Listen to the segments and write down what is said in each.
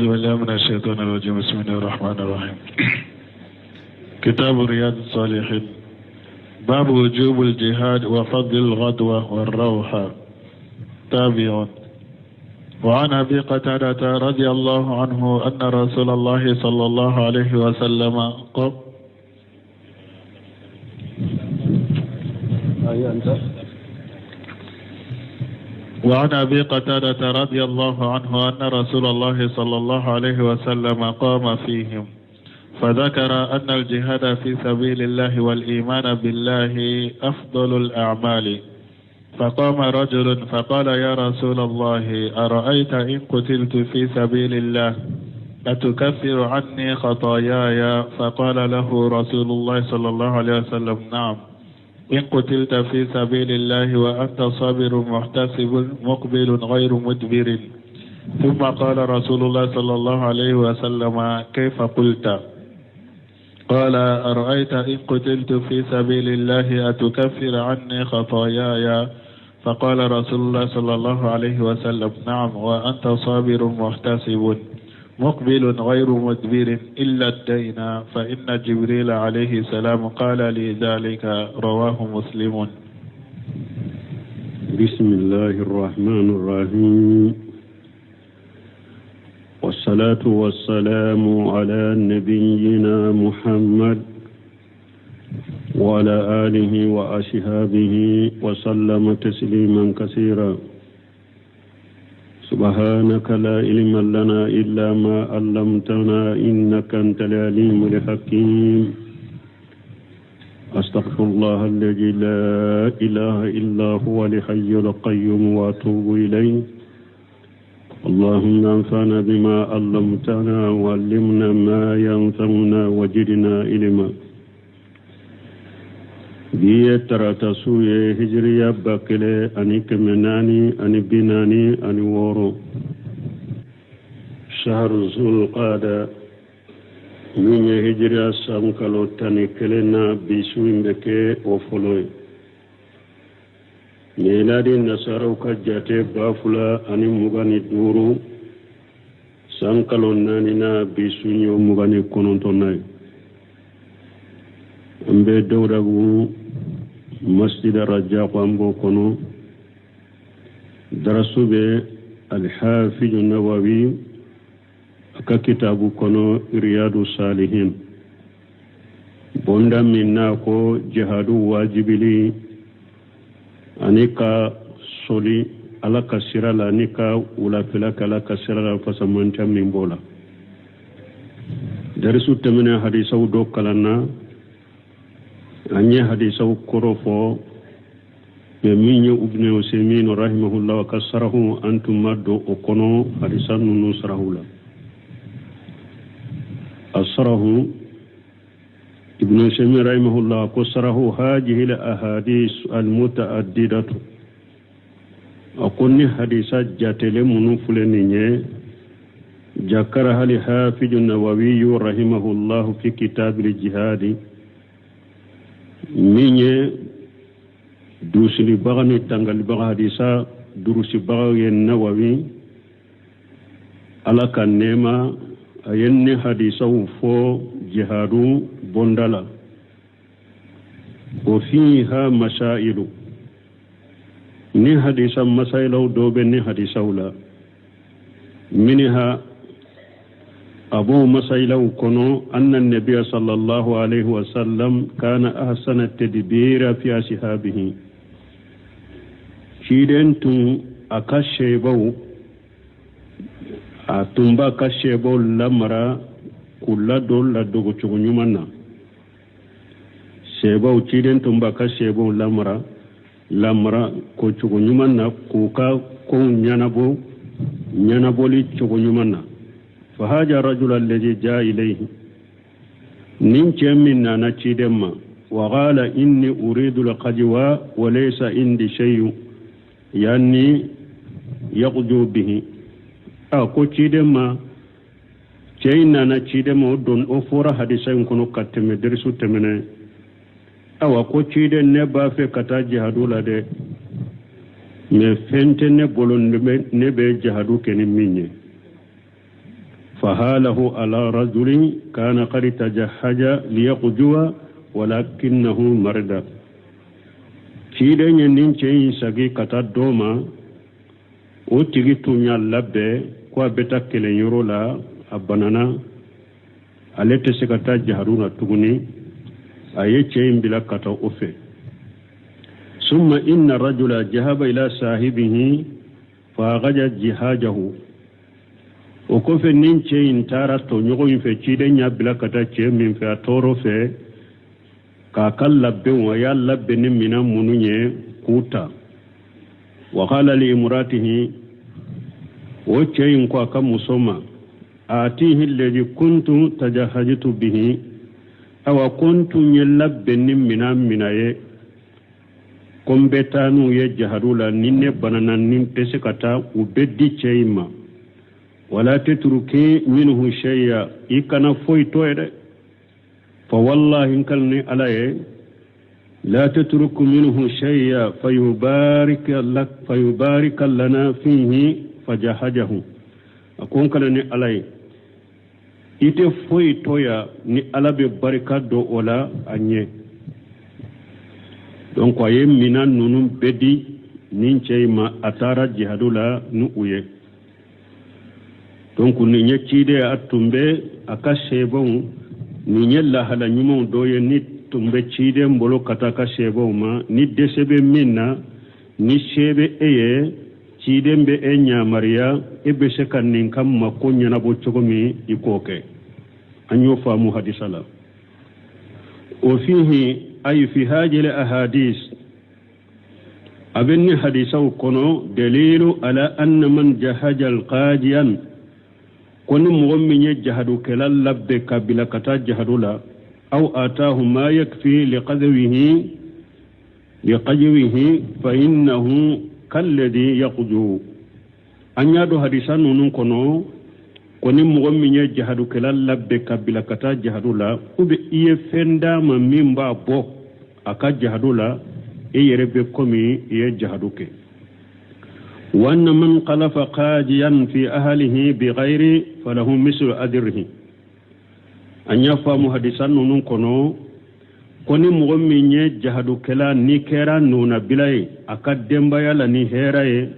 أعوذ بالله من الشيطان الرجيم. بسم الله الرحمن الرحيم. كتاب رياض الصالحين، باب وجوب الجهاد وفضل الغدوة والروحة. تابع. وعن أبي قتادة رضي الله عنه أن رسول الله صلى الله عليه وسلم قال: وعن أبي قتادة رضي الله عنه أن رسول الله صلى الله عليه وسلم قام فيهم فذكر أن الجهاد في سبيل الله والإيمان بالله أفضل الأعمال، فقام رجل فقال: يا رسول الله، أرأيت إن قتلت في سبيل الله أتكفر عني خطاياي؟ فقال له رسول الله صلى الله عليه وسلم: نعم، إن قتلت في سبيل الله وأنت صابر محتسب مقبل غير مدبر. ثم قال رسول الله صلى الله عليه وسلم: كيف قلت؟ قال: أرأيت إن قتلت في سبيل الله أتكفر عني خطاياي؟ فقال رسول الله صلى الله عليه وسلم: نعم، وأنت صابر محتسب مقبل غير مدبر إلا الدين، فإن جبريل عليه السلام قال لي ذلك. رواه مسلم. بسم الله الرحمن الرحيم، والصلاة والسلام على نبينا محمد وعلى آله وأصحابه وسلم تسليما كثيرا. سبحانك لا علم لنا إلا ما علمتنا إنك أنت العليم الحكيم. أستغفر الله الذي لا إله إلا هو الحي القيوم وأتوب إليه. اللهم انفعنا بما علمتنا وعلمنا ما ينفعنا وزدنا علما. Bi ye tarata su ye, hijiriya 1446, shahru zulqada, min ye hijiriya san kalo 11 na, bi su in bɛ kɛ o fɔlɔ ye. Miladi nasaraw ka jate 2025 san kalo naani na, bi su ye o 29nan ye. An bɛ Dawudabugu masjid Rajako, an b'o kɔnɔ. Darasu bɛ Alhafiju Nawawi a ka kitabu kɔnɔ, Riyadu Salihin, bonda min n'a ko jihadu wajibili ani ka soli Ala ka sira la ani ka wulafɛla kɛ Ala ka sira la, fasamantiya min b'o la. Darisu tɛmɛnen, hadisaw dɔ kalanna, an ye hadisaw kɔrɔ fɔ, mɛ min ye Ibn Usaymin rahimahullah ka sarahu, an tun ma don o kɔnɔ, hadisa ninnu sarahu la. A sarahu, Ibn Usaymin rahimahullah ko: sarahu hajihi al ahadis al mutaaddidatu, a ko ni hadisa jatelen minnu filɛ nin ye, jakaraha al hafiju Nawawiyu rahimahullah fi kitabil jihadi, min ye dusilibaga ni tangalibaga, hadisa durusibaga ye Nawawi, Ala ka nɛɛma a ye, ni hadisaw fɔ jihadu bonda la. Wa fiha masailu, ni hadisa masailaw dɔw bɛ ni hadisaw la. Minha, a b'o masailaw kɔnɔ, anna nabiya sallallahu alaihi wasallam kana ahsana tadbira fi ashabihi, ciden tun a ka sebaw, a tun b'a ka sebaw lamara k'u ladon ladogo cogo ɲuman na. Sebaw, ciden tun b'a ka sebaw lamara ko cogo ɲuman na, k'u ka kow ɲɛnabɔ ɲɛnabɔli cogo ɲuman na. Fahaja rajula alladhi jaa ilayhi, nin cɛ min nana ciden ma, wa qala inni uridu alqajwa wa laysa indi shay'un yani yaqju bihi. A ko ciden ma, cɛ in nana ciden ma, o don o fɔra hadisa in kɔnɔ ka tɛmɛ derisu tɛmɛnɛ. Awa, ko ciden, ne b'a fɛ ka taa jihadu la dɛ, mɛ fɛn tɛ ne bolo ne bɛ jihadu kɛ ni min ye. Fahalahu ala rajulin kana qad tajahaja liyaqjuwa walakinahu marida. Ciden ye nin cɛ in sagi ka taa dɔ ma, o tigi tun y'a labɛn ko a bɛ taa kɛlɛyɔrɔ la, a banana, ale tɛ se ka taa jahadu na tuguni. A ye cɛ in bila ka taa o fɛ. Summa inna rajula jahaba ila sahibihi fa agaja jihajahu. O kɔfɛ nin cɛ in taara tɔɲɔgɔn in fɛ, ciden y'a bila ka taa cɛ min fɛ, a taar'o fɛ k'a ka labɛnw, a y'a labɛn ni minɛn minnu ye, k'u ta. Wa qala li imratihi, o cɛ in ko a ka muso ma, atihi alladhi kuntu tajahajitu bihi, awa ko n tun ye labɛn ni minɛn min ye, ko n bɛ taa n'u ye jahadu la, ni ne banana, ni n tɛ se ka taa, u bɛɛ di cɛ in ma. Wala tetruki minhu shay'a, i kana foyi to ye dɛ. Fa wallahi, n kali ni Ala ye, la tetruku minhu shay'a fayubarika lana fihi. Fajahajahu, a ko n kali ni Ala ye, i tɛ foyi to yan ni Ala bɛ barika don o la a ɲɛ. Donc a ye minan ninnu bɛɛ di nin cɛ in ma, a taara jihadu la ni u ye. Donc nin ye ciden, a tun bɛ a ka sɛbɛnw, nin ye lahala ɲumanw dɔ ye ni tun bɛ ciden bolo ka taa ka sɛbɛnw ma. Ni dɛsɛ bɛ min na, ni se bɛ e ye, ciden bɛ e ɲamariya, e bɛ se ka nin ka mako ɲɛnabɔ cogo min, i k'o kɛ. An y'o faamu hadisa la. O fihi, ay fi hajil ahadis, a bɛ ni hadisaw kɔnɔ, dalilu ala anna man jahaja alqajiyan, ko ni mɔgɔ min ye jahadukɛla labɛn ka bila ka taa jahadu la, aw atahu ma yakfi liqadwihi fa innahu kalladhi yaqju. An y'a dɔn hadisa ninnu kɔnɔ ko ni mɔgɔ min ye jahadukɛla labɛn ka bila ka taa jahadu la, ou bien i ye fɛn d'a ma min b'a bɔ a ka jahadu la, e yɛrɛ bɛ komi i ye jahadu kɛ. Wa anna man khalafa qajiyan fi ahlihi bighayri falahu mislu ajrihi. An y'a faamu hadisa ninnu kɔnɔ ko ni mɔgɔ min ye jahadukɛla ni kɛra nɔnabila ye a ka denbaya la ni hɛrɛ ye,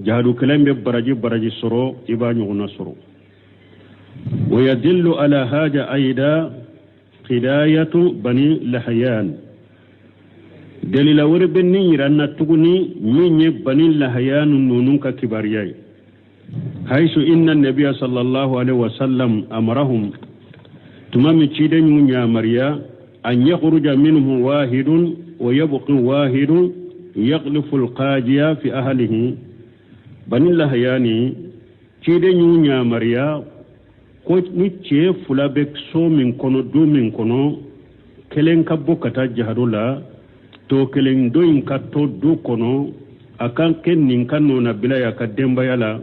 jahadukɛla in bɛ baraji baraji sɔrɔ, i b'a ɲɔgɔnna sɔrɔ. Wa yadillu ala haja ayida hidayatu bani lahayan. Dalila wɛrɛ bɛ nin yira na tuguni min ye bani lahayan ninnu ka kibaruya ye. Haisu inna nabiya sallallahu alaihi wasallam amarahum, tuma min ciden y'u yamariya, an yakhruja minhum wahidun wa yabqi wahidun yakhlifu alqajiya fi ahlihi. Bani lahayani, ciden y'u yamariya ko ni cɛ fila bɛ so min kɔnɔ, du min kɔnɔ, kelen ka bɔ ka taa jahadu la, to kelen dɔ in ka to du kɔnɔ, a kan kɛ nin ka nɔnabila ye a ka denbaya la.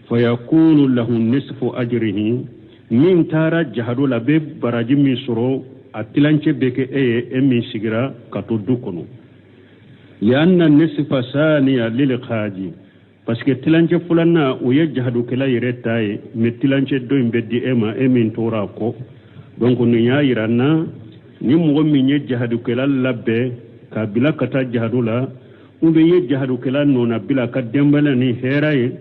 Fayakunu lahu nisfu ajrihi, min taara jahadu la bɛ baraji min sɔrɔ, a tilancɛ bɛ kɛ e ye, e min sigira ka to du kɔnɔ. Lianna nisfa saniya lil khaji, parce que tilancɛ filanan o ye jahadukɛla yɛrɛ ta ye, mais tilancɛ dɔ in bɛ di e ma, e min tora a kɔ. Donc nin y'a yira n na ni mɔgɔ min ye jahadukɛla labɛn k'a bila ka taa jahadu la, ou bien ye jahadukɛla nɔnabila ka denbaya ni hɛrɛ ye,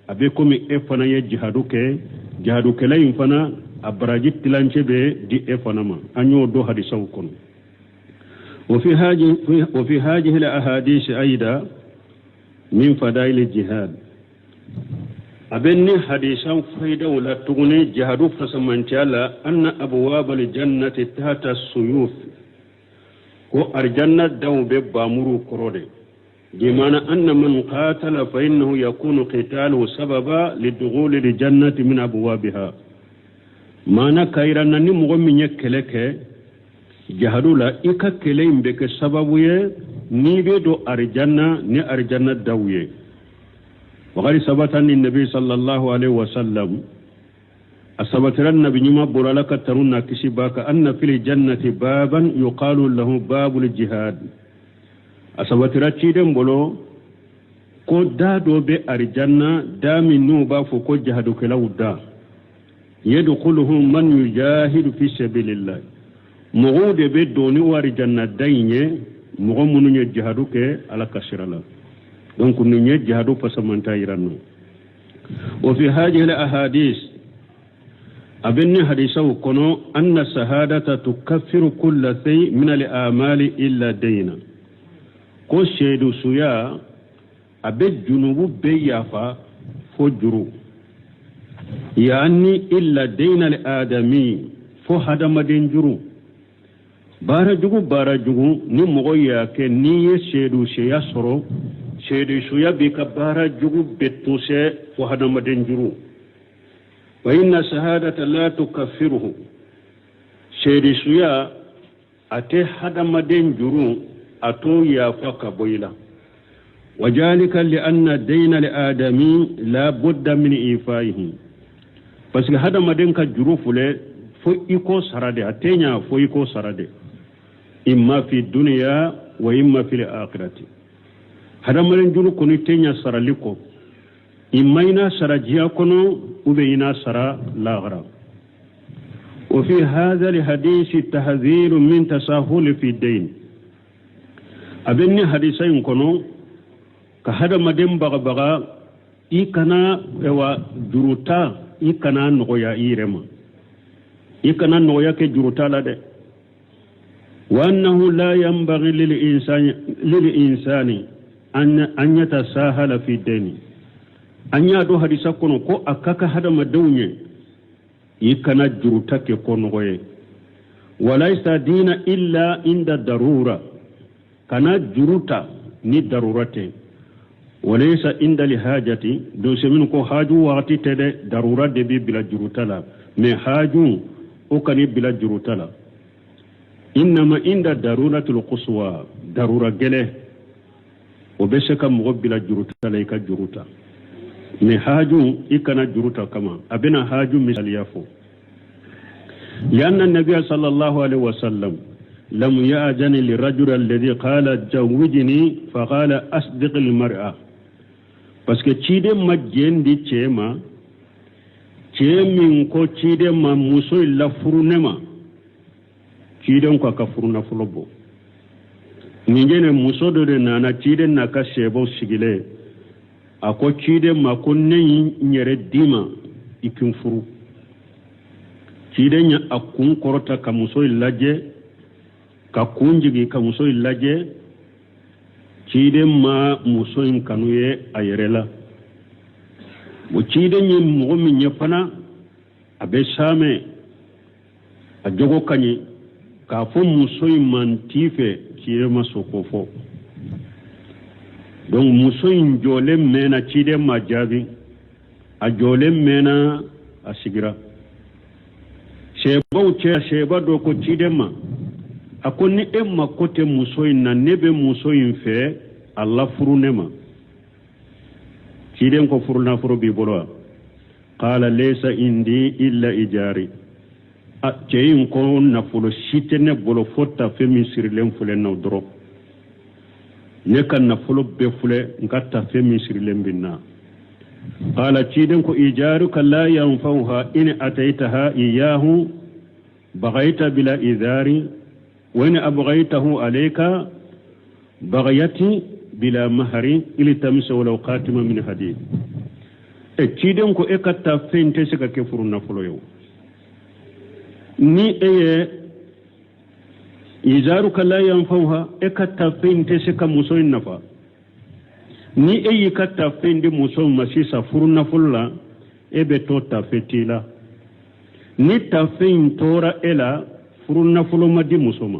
a bɛ komi e fana ye jihadu kɛ. Jihadukɛla in fana, a baraji tilancɛ bɛ di e fana ma. An y'o dɔn hadisaw kɔnɔ. Wa fi hajihi al ahadisi ayida min fadaili jihad. A bɛ ni hadisan fayidaw la tuguni jihadu fasamanciya la, anna abwabal jannati tahta suyuf, ko arijanna daw bɛ bamuru kɔrɔ de. Bimana anna man qatala fa innahu yakunu qitaluhu sababa lidukhuli ljannati min abwabiha. Maana k'a yira na ni mɔgɔ min ye kɛlɛ kɛ jihadu la, i ka kɛlɛ in bɛ kɛ sababu ye n'i bɛ don arijanna ni arijanna daw ye. Wakati sabata ni nabi sallallahu alaihi wasallam, a sabatira nabi ɲuman bolo, Ala ka tanu n'a kisi b'a kan, anna fil jannati baban yuqalu lahu babul jihad. A sabatira ciden bolo ko da dɔ bɛ arijanna, da min n'u b'a fɔ ko jihadukɛlaw da. Yadkhuluhu man yujahidu fi sabilillah, mɔgɔw de bɛ don ni o arijanna da in ye, mɔgɔ minnu ye jihadu kɛ Ala ka sira la. Donc nin ye jihadu fasamanta yira nɔ. Wa fi hadhihi al-ahadith, a bɛ ni hadisaw kɔnɔ, anna sahadata tukaffiru kulla shay min al-amali illa dayna, ko seedu suya a bɛ junubu bɛɛ yafa fo juru, yaani illa dayna al-adami, fo hadamaden juru. Baara jugu, baara jugu ni mɔgɔ y'a kɛ, n'i ye seedu seya sɔrɔ, seedu suya b'i ka baara jugu bɛɛ tosɛ fo hadamaden juru. Wa inna sahadata la tukaffiruhu, seedu suya a tɛ hadamaden juru, a t'o yafa ka bɔ i la. Wajalika li anna dayna li adami la budda min ifaihi, parce que hadamaden ka juru filɛ, fo i k'o sara de, a tɛ ɲa fo i k'o sara de, imma fi duniya wa imma fi akhirati. Hadamaden juru kɔni tɛ ɲa sarali kɔ, imma i n'a sara diɲɛ kɔnɔ ou bien i n'a sara lahara. Wa fi hadha alhadisi tahdhiru min tasahuli fi dayn, a bɛ ni hadisa in kɔnɔ ka hadamaden bagabaga, i kana ewa juruta, i kana nɔgɔya i yɛrɛ ma, i kana nɔgɔya kɛ juruta la dɛ. Wa annahu la yanbaghi lil insani an yatasahala fi dayni, an y'a dɔn hadisa kɔnɔ ko a ka kan hadamadenw ye, i kana juruta kɛ ko nɔgɔ ye. Wala yastadina illa inda darura, kana juru ta ni darura tɛ. Walaysa inda lihajati, donse minnu ko haju wagati tɛ dɛ, darura de b'i bila juruta la, mais haju o kan'i bila juruta la. Innama inda daruratul quswa, darura gɛlɛ o bɛ se ka mɔgɔ bila juruta la, i ka juru ta, mais haju i kana juru ta kama. A bɛna haju misaliya fɔ. Lianna nabiya sallallahu alaihi wasallam lam ya'zan lirajul alladhi qala zawwijni fa qala asdiq almar'a, parce que ciden ma jɛn di cɛ ma, cɛ min ko ciden ma muso in lafuru ne ma, ciden ko a ka furu nafolo bɔ. Nin jɛnɛ muso dɔ de nana ciden n'a ka sɛbɛw sigilen, a ko ciden ma ko ne ye n yɛrɛ d'i ma, i kin furu. Ciden ye a kun kɔrɔta ka muso in lajɛ, ka kun jigin ka muso in lajɛ. Ciden ma muso in kanu ye a yɛrɛ la. O ciden ye mɔgɔ min ye fana, a bɛ saamɛ, a jogo ka ɲi, k'a fɔ muso in man t'i fɛ, ciden ma sɔn k'o fɔ. Donc muso in jɔlen mɛnna, ciden ma jaabi, a jɔlen mɛnna, a sigira sɛbaw cɛ. Sɛba dɔ ko ciden ma, a ko ni e mako tɛ muso in na, ne bɛ muso in fɛ, a lafuru ne ma. Ciden ko furunafolo b'i bolo wa? Qala laysa indi illa ijari. A cɛ in ko nafolo si tɛ ne bolo fo tafe min sirilen filɛ na dɔrɔn, ne ka nafolo bɛɛ filɛ n ka tafe min sirilen bɛ na. Qala, ciden ko ijaruka la yanfauha in ataitaha iyahu bagayta bila idari wa in abgaytahu alayka bagayati bila mahari iltamisa walau khatima min hadid. E ciden ko e ka tafe in tɛ se ka kɛ furu nafolo ye o, ni e ye izaruka la yanfauha, e ka tafe in tɛ se ka muso in nafa. Ni e y'i ka tafe in di muso ma sisan furu nafolo la, e bɛ to tafe t'i la. Ni tafe in tora e la, furu nafolo ma di muso ma.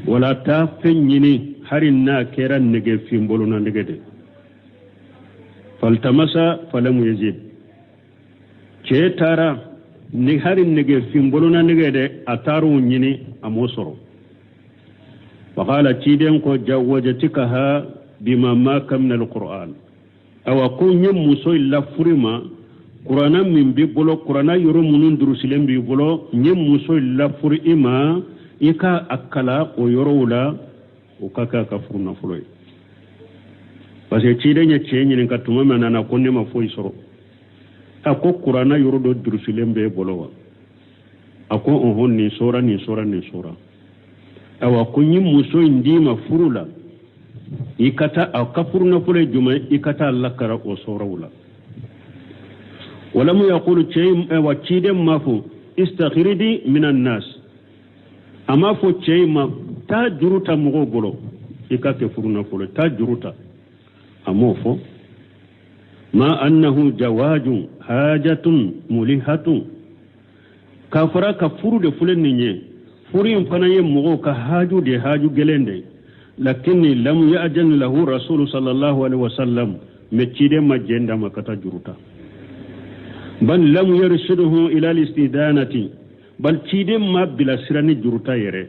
Wala tafe ɲini, hali n'a kɛra nɛgɛ fin bolona nɛgɛ de. Faltamasa falam yajid, cɛ taara ni hali nɛgɛ fin bolona nɛgɛ dɛ, a taar'o ɲini, a m'o sɔrɔ. Faqala, ciden ko jawwajatikaha bima maka min alquran, awa ko n ye muso in lafuru ma, kuranna min b'i bolo, kuranna yɔrɔ minnu durusilen b'i bolo, n ye muso in lafuru i ma, i ka a kalan o yɔrɔw la, o ka kɛ a ka furu nafolo ye. Parce que ciden ye cɛ ɲininka tuma min na, ko ne ma foyi sɔrɔ. A ko kuranna yɔrɔ dɔ durusilen b'e bolo wa? A ko ɔhɔn, nin sora, nin sora, nin sora. Awa, ko n ye muso in d'i ma furu la, i ka taa a ka furu nafolo ye jumɛn, i ka taa lakaran o soraw la. Walamu yaqulu, cɛ wa ciden m'a fɔ istakridi minan nas, a m'a fɔ cɛ in ma taa juru ta mɔgɔw bolo i ka kɛ furu nafolo, taa juru ta, a m'o fɔ. Ma annahu jawajun hajatun mulihatun, k'a fara ka furu de filɛ nin ye, furu in fana ye mɔgɔw ka haju de, haju gɛlɛn de. Lakini lam ya'jan lahu rasulu sallallahu alaihi wasallam, mais ciden ma jɛn d'a ma ka taa juru ta. Bal lam yarshidhu ila al-istidanati, bal ciden m'a bilasira ni juruta yɛrɛ.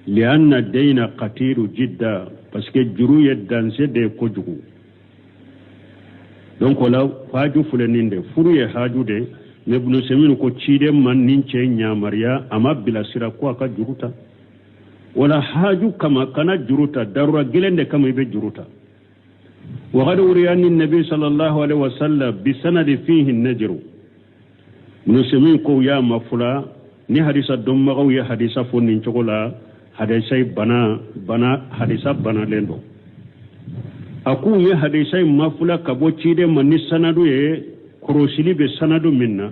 Lianna deyna katiru jidda, parce que juru ye danger de ye kojugu. Donc o la haju filɛ nin de, furu ye haju de. Mais Ibn Usaymin ko ciden ma nin cɛ yamaruya, a m'a bilasira ko a ka juru ta. Wala haju kama kana juru ta, darura gɛlɛn de kama i bɛ juru ta. Waqad wuriya ani nabi sallallahu alaihi wasallam bisanadi fihi najru. Ibn Usaymin ko y'a mafula ni hadisa dɔnbagaw ye hadisa fɔ nin cogo la, hadisa in bana bana, hadisa banalen don. A k'u ye hadisa in mafula ka bɔ ciden ma ni sanadu ye, kɔrɔsili bɛ sanadu min na.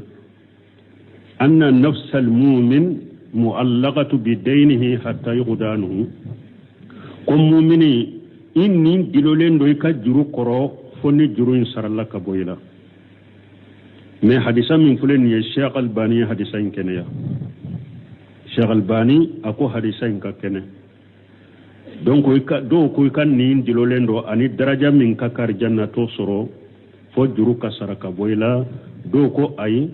Anna nafsal mumin mu'allaqatu bidaynihi hatta yuqda anhu, ko mumini i nin dilolen don i ka juru kɔrɔ fo ni juru in sarala ka bɔ i la. Mais hadisa min filɛ nin ye, Sheikh Albani ye hadisa in kɛnɛya. Sheikh Albani a ko hadisa in ka kɛnɛ. Donc dɔw ko i ka nin dilolen don ani daraja min ka kan janna t'o sɔrɔ fo juru ka sara ka bɔ i la. Dɔw ko ayi,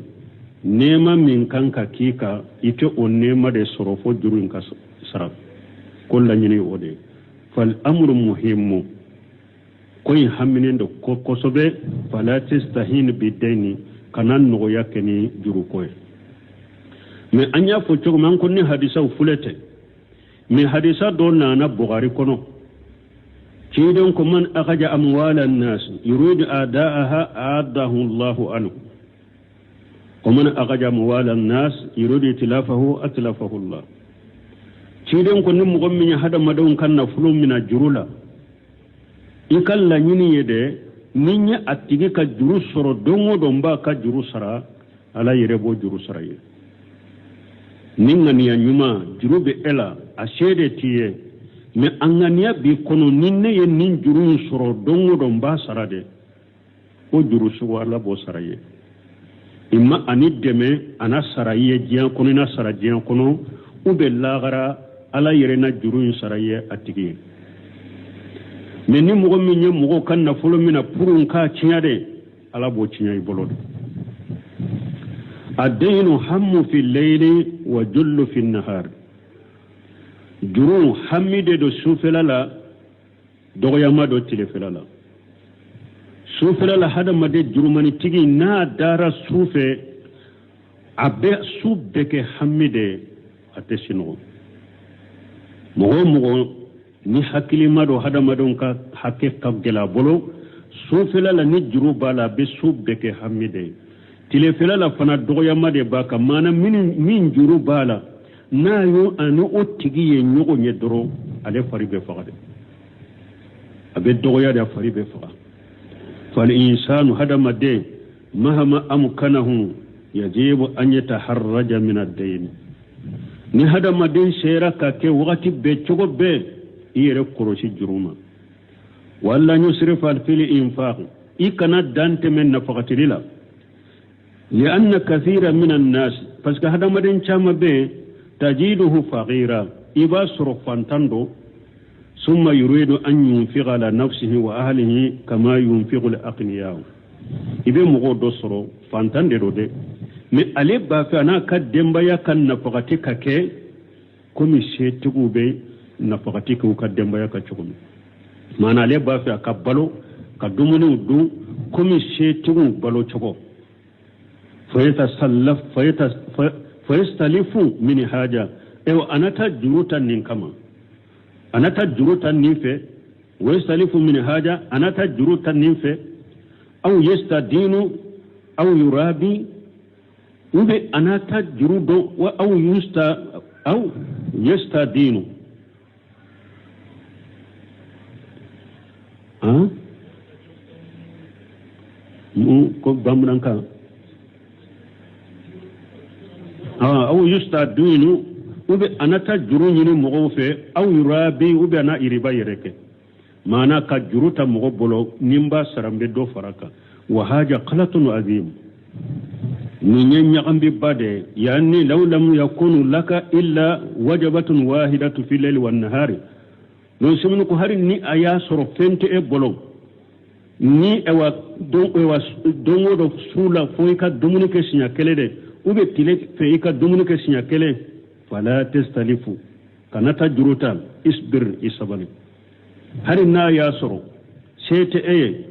nɛɛma min kan ka k'i kan, i tɛ o nɛɛma de sɔrɔ fo juru in ka sara, ko laɲini o de ye. Fal amru muhimmu, ko in haminen don ko kosɛbɛ. Fala tastahin bidayni, kana nɔgɔya kɛ ni juruko ye. Mais an y'a fɔ cogo min, an ko ni hadisaw filɛ tɛ, mais hadisa dɔ nana Bukhari kɔnɔ, ciden ko man akaja amwala nas yuridu adaaha addahu Allahu anhu, wa man akaja amwala nas yuridu itlafahu atlafahu Allah. Ciden ko ni mɔgɔ min ye hadamadenw ka nafolo mina juru la, i ka laɲini ye dɛ, ni n ye a tigi ka juru sɔrɔ don o don n b'a ka juru sara, Ala yɛrɛ b'o juru sara ye. Ni ŋaniya ɲuman juru bɛ e la, a se de t'i ye, mais a ŋaniya b'i kɔnɔ, ni ne ye nin juru in sɔrɔ don o don n b'a sara de, o juru sugu Ala b'o sara ye. I ma ani dɛmɛ a na sara i ye diɲɛ kɔnɔ, i na sara diɲɛ kɔnɔ u bɛ lagara, Ala yɛrɛ na juru in sara i ye a tigi ye. Mais ni mɔgɔ min ye mɔgɔw ka nafolo mina pour k'a tiɲɛ de, Ala b'o tiɲɛ i bolo de. Addaynu hammu fi leyli wa jullu fi nahar, juru hami de don sufɛla la, dɔgɔyama don tilefɛla la. Sufɛla la, hadamaden jurumanitigi n'a dara su fɛ, a bɛ su bɛɛ kɛ hami de ye, a tɛ sinɔgɔ. Mɔgɔ o mɔgɔ ni hakilima don, hadamadenw ka hakɛ ka gɛlɛ a bolo, sufɛla la ni juru b'a la, a bɛ su bɛɛ kɛ hami de ye. Tilefɛla la fana dɔgɔyama de b'a kan, maana min juru b'a la, n'a y'o ani o tigi ye ɲɔgɔn ye dɔrɔn, ale fari bɛ faga de, a bɛ dɔgɔya de, a fari bɛ faga. Fal insanu, hadamaden, mahama amkanahu yajibu an yataharraja min ad-dayn, ni hadamaden sera ka kɛ wagati bɛɛ, cogo bɛɛ, i yɛrɛ kɔlɔsi juru ma. Wala yusrifa fil infaq, i kana dan tɛmɛ nafagatili la. Lianna kathira min annas, parce que hadamaden caman bɛ yen, tajiduhu faqira, i b'a sɔrɔ fantan don, summa yuridu an yunfiqa ala nafsihi wa ahlihi kama yunfiqu al-aghniya. I bɛ mɔgɔw dɔ sɔrɔ fantan de don dɛ, mais ale b'a fɛ a n'a ka denbaya ka nafagati ka kɛ komi setigiw bɛ nafagati kɛ u ka denbaya ka cogo min. Maana ale b'a fɛ a ka balo ka dumuniw dun komi setigiw balo cogo. Fayastalifu min haja, ewa a na taa juru ta nin kama, a na taa juru ta nin fɛ. Wayastalifu min haja, a na taa juru ta nin fɛ. Aw yastadinu. Aw yurabi, ou bien a na taa juru don wa aw yusta aw yastadinu han mun ko bamanankan aw yustadinu, ou bien a na taa juru ɲini mɔgɔw fɛ, aw yurabi, ou bien a na iriba yɛrɛ kɛ, maana ka juru ta mɔgɔ bolo, ni n b'a sara n bɛ dɔ fara kan. Wa haja qalatun azim, nin ye ɲagambiba de ye. Yani law lam yakunu laka illa wajabatun wahidatu fi layli wan nahari, don semini ko hari ni a y'a sɔrɔ fɛn tɛ e bolo ni ewa don ewa don o don su la fo i ka dumuni kɛ siɲɛ kelen de, ou bien tile fɛ i ka dumuni kɛ siɲɛ kelen, fala tastalifu, kana taa juru ta, isbir, i sabali. Hari n'a y'a sɔrɔ se tɛ e ye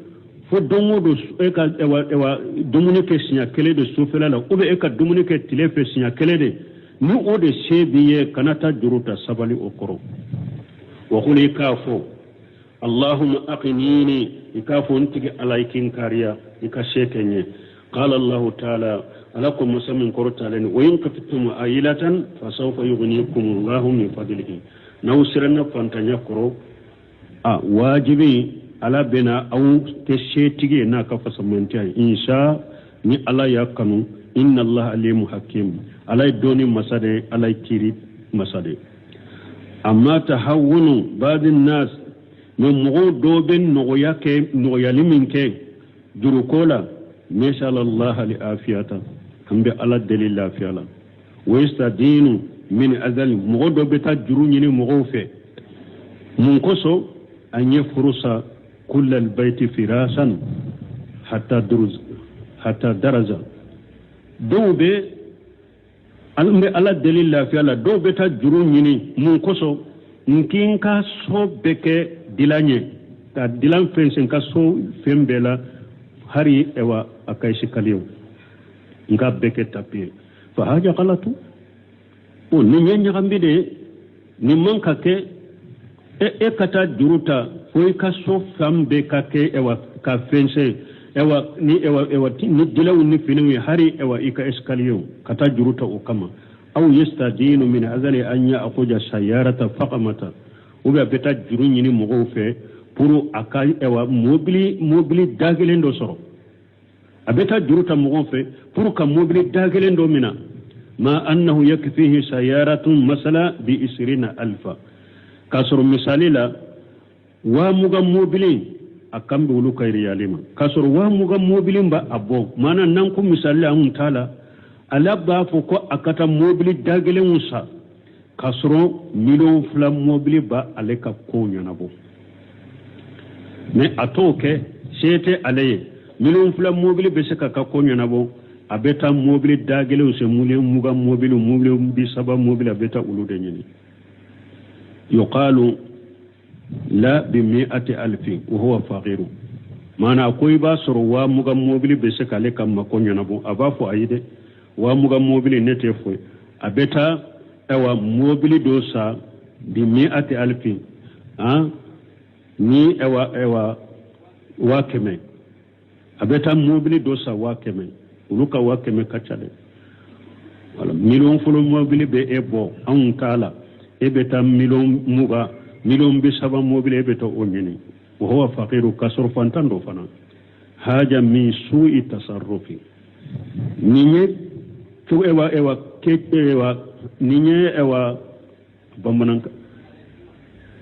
fo don o don e ka ewa ewa dumuni kɛ siɲɛ kelen de sufɛla la, ou bien e ka dumuni kɛ tile fɛ siɲɛ kelen de, ni o de se b'i ye, kana taa juru ta, sabali o kɔrɔ. Wa qul, i k'a fɔ, allahumma aqnini, i k'a fɔ n tigi Ala, i k'i n kariya, i ka se kɛ n ye. Qala Allahu taala, Ala ko masa min kɔrɔtalen, wa in khiftum ailatan fasawfa yughnikum Allahu min fadlihi, n'aw siranna fantanya kɔrɔ, a wajibi Ala bɛna aw kɛ setigi ye n'a ka fasamantiya ye, insha, ni Ala y'a kanu. Inna Allah alimu hakim, Ala ye dɔnni masa de, Ala ye kiiri masa de. Amma tahawunu badi nas, mais mɔgɔw dɔw bɛ nɔgɔya kɛ, nɔgɔyali min kɛ juruko la, nasalallah li afiyata, an bɛ Ala deli lafiya la. Wa yastadinu min azali, mɔgɔ dɔ bɛ taa juru ɲini mɔgɔw fɛ mun kosɔn? An yafrusa kullal bayti firasan hatta duruz hatta daraza. Dɔw bɛ, an bɛ Ala deli lafiya la, dɔw bɛ taa juru ɲini mun kosɔn? N k'i n ka so bɛɛ kɛ dilan ye, ka dilan fɛnsɛn ka so fɛn bɛɛ la, hari ewa a ka escalier n ka bɛɛ kɛ tapis ye. Fa haja galatu, o nin ye ɲagambi de ye, nin man ka kɛ. E ka taa juru ta fo i ka so fan bɛɛ ka kɛ ewa ka fɛnsɛn ewa ni ewa ewa ni dilanw ni finiw ye, hari ewa i ka escalier, ka taa juru ta o kama. Aw yastadinu min azali an ya'khuja sayarata faqamata, ou bien a bɛ taa juru ɲini mɔgɔw fɛ pour a ka ewa mobili da kelen dɔ sɔrɔ. A bɛ taa juru ta mɔgɔw fɛ pour ka mobili da kelen dɔ minɛ, ma annahu yakfihi sayaratun masala bi isirina alfa, k'a sɔrɔ misali la 20,000 mobili a kan bɛ olu ka iriyali ma, k'a sɔrɔ 20,000 mobili b'a a bɔ. Maana n'an ko misali la, anw t'a la, Ala b'a fɔ ko a ka taa mobili da kelenw san, k'a sɔrɔ 2,000,000 mobili b'a ale ka kow ɲɛnabɔ, mais a t'o kɛ, se tɛ ale ye. 2,000,000 mobili bɛ se k'a ka ko ɲɛnabɔ, a bɛ taa mobili da kelenw san, 20,000,000 mobili, 30,000,000 mobili, a bɛ taa olu de ɲini. Yuqalu la bi mi'ati alfi wa huwa faqiru, maana ko i b'a sɔrɔ 20,000 mobili bɛ se k'ale ka mako ɲɛnabɔ, a b'a fɔ ayi dɛ, 20,000 mobili ne tɛ foyi. A bɛ taa ayiwa mobili dɔ san bi mi'ati alfi, han ni ayiwa 100,000, a bɛ taa mobili dɔ san 100,000. Olu ka 100,000 ka ca dɛ. Wala 2,000,000 mobili bɛ e bɔ, anw t'a la, e bɛ taa 20,000,000, 30,000,000 mobili e bɛ taa o ɲini. Wa huwa faqiru, k'a sɔrɔ fantan dɔ fana. Haja min su'i tasarrufi, nin ye cogo ewa ewa ke ewa nin ye ewa bamanankan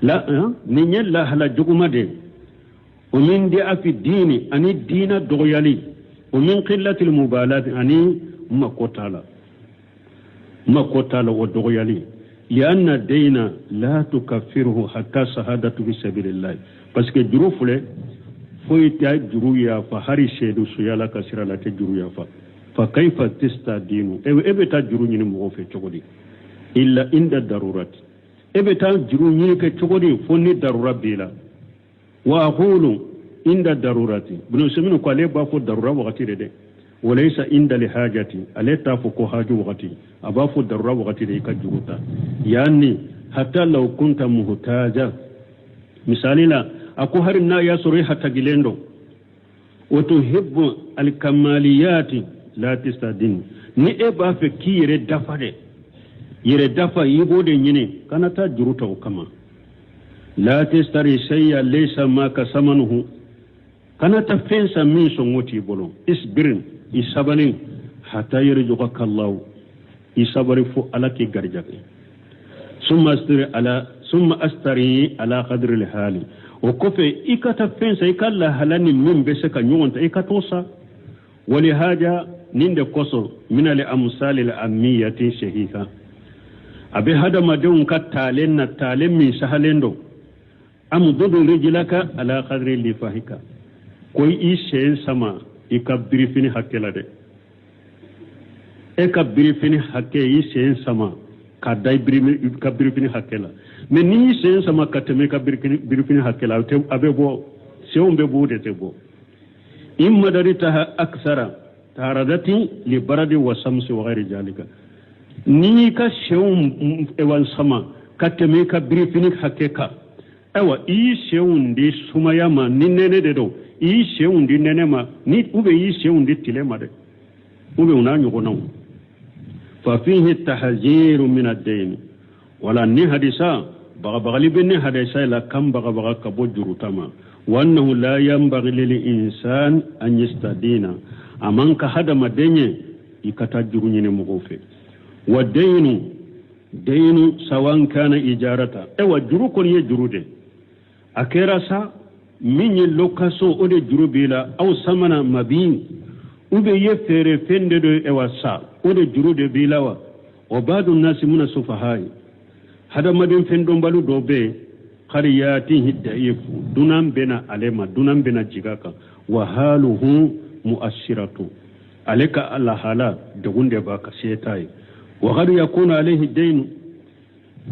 la, nin ye lahala juguma de. O min di'afi diini, ani diina dɔgɔyali, o min qillatil mubalati, ani mako t'a la, mako t'a la, o dɔgɔyali. Lianna deyna la tukaffiruhu hatta sahadatu fi sabilillah, parce que juru filɛ, foyi tɛ juru yafa, hari seedu suya la ka sira la tɛ juru yafa. Fa kaifa tastadinu, e bɛ taa juru ɲini mɔgɔw fɛ cogo di? Illa inda darurati, e bɛ taa juru ɲini kɛ cogo di fo ni darura b'i la? Wa aqulu inda darurati, Ibn Usaymin ko ale b'a fɔ darura wagati de dɛ, walaysa inda lihajati, ale t'a fɔ ko haju wagati, a b'a fɔ darura wagati de i ka juru ta. Yani hatta law kunta muhtaja, misali la a ko hari n'a y'a sɔrɔ i hatagilen don. Wa tuhibbu alkamaliyati la tastadin, ni e b'a fɛ k'i yɛrɛ dafa dɛ, yɛrɛ dafa i b'o de ɲini, kana taa juru ta o kama. La tastari shay'a laysa ma'aka samanuhu, kana taa fɛn san min sɔngɔ t'i bolo. Isbir, i sabali, hata yarzuqaka Allah, i sabali fo Ala k'i garijɛgɛ. Summa astari ala summa ashtari ala qadri hali, o kɔfɛ i ka taa fɛn san i ka lahala ni min bɛ se ka ɲɔgɔn ta, i ka t'o san. Walihaja, nin de kosɔn, min al amsali al ammiyati sahiha, a bɛ hadamadenw ka taalen na, taalen min sahalen don: amdud rijlaka ala qadri lifahika, ko i sen sama i ka birifini hakɛ la dɛ. E ka birifini hakɛ, i sen sama ka da i ka birifini hakɛ la. Mɛ n'i y'i sen sama ka tɛmɛ i ka birifini hakɛ la, a bɛ bɔ, senw bɛ bɔ, o de tɛ bɔ. In madadtaha aksara taharadati li baradi wa samsi wa ghairi zalika, n'i y'i ka senw ewa sama ka tɛmɛ i ka birifini hakɛ kan, ayiwa, i y'i senw di sumaya ma ni nɛnɛ de don, i y'i senw di nɛnɛ ma ni ou bien i y'i senw di tile ma dɛ, ou bien o n'a ɲɔgɔnnaw. Fa fihi tahziru min ad-dayn, wala ni hadisa bagabagali bɛ ni hadisa la kan bagabaga ka bɔ juruta ma. Wa annahu la yanbaghi lil insan an yastadina, a man ka hadamaden ye i ka taa juru ɲini mɔgɔw fɛ. Wa daynu daynu sawan kana ijarata, ayiwa, juru kɔni ye juru de, a kɛra sa min ye location, o de juru b'i la, aw samana mabi, ou bien i ye feere fɛn de don, ayiwa sa, o de juru de b'i la. Wa wa badu nasi mina sufaha ye, hadamaden fɛn dɔnbali dɔw bɛ yen, kad yatihi daifu, dunan bɛna ale ma, dunan bɛna jigin a kan, wa haluhu mu'assiratu, ale ka lahala degun de b'a kan, se t'a ye. Wa kad yakunu alayhi daynu,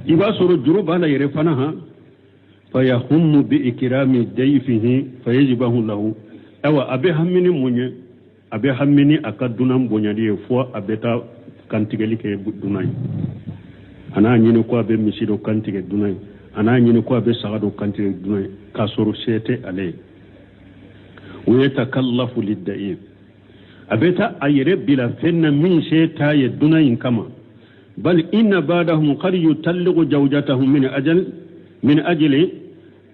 i b'a sɔrɔ juru b'a la yɛrɛ fana han. Fayahummu bi ikrami dayfihi fayajbahu lahu, ayiwa, a bɛ hami ni mun ye? A bɛ hami ni a ka dunan bonyali ye, fo a bɛ taa kantigɛli kɛ dunan ye. A n'a ɲini ko a bɛ misi dɔ kantigɛ dunan ye, a n'a ɲini ko a bɛ saga dɔ kantigɛ dunan ye, k'a sɔrɔ se tɛ ale ye. O yatakallafu lidayif, a bɛ taa a yɛrɛ bila fɛn na min se t'a ye dunan in kama. Bal inna ba'dahum qad yutalliqu zawjatahu min ajal min ajli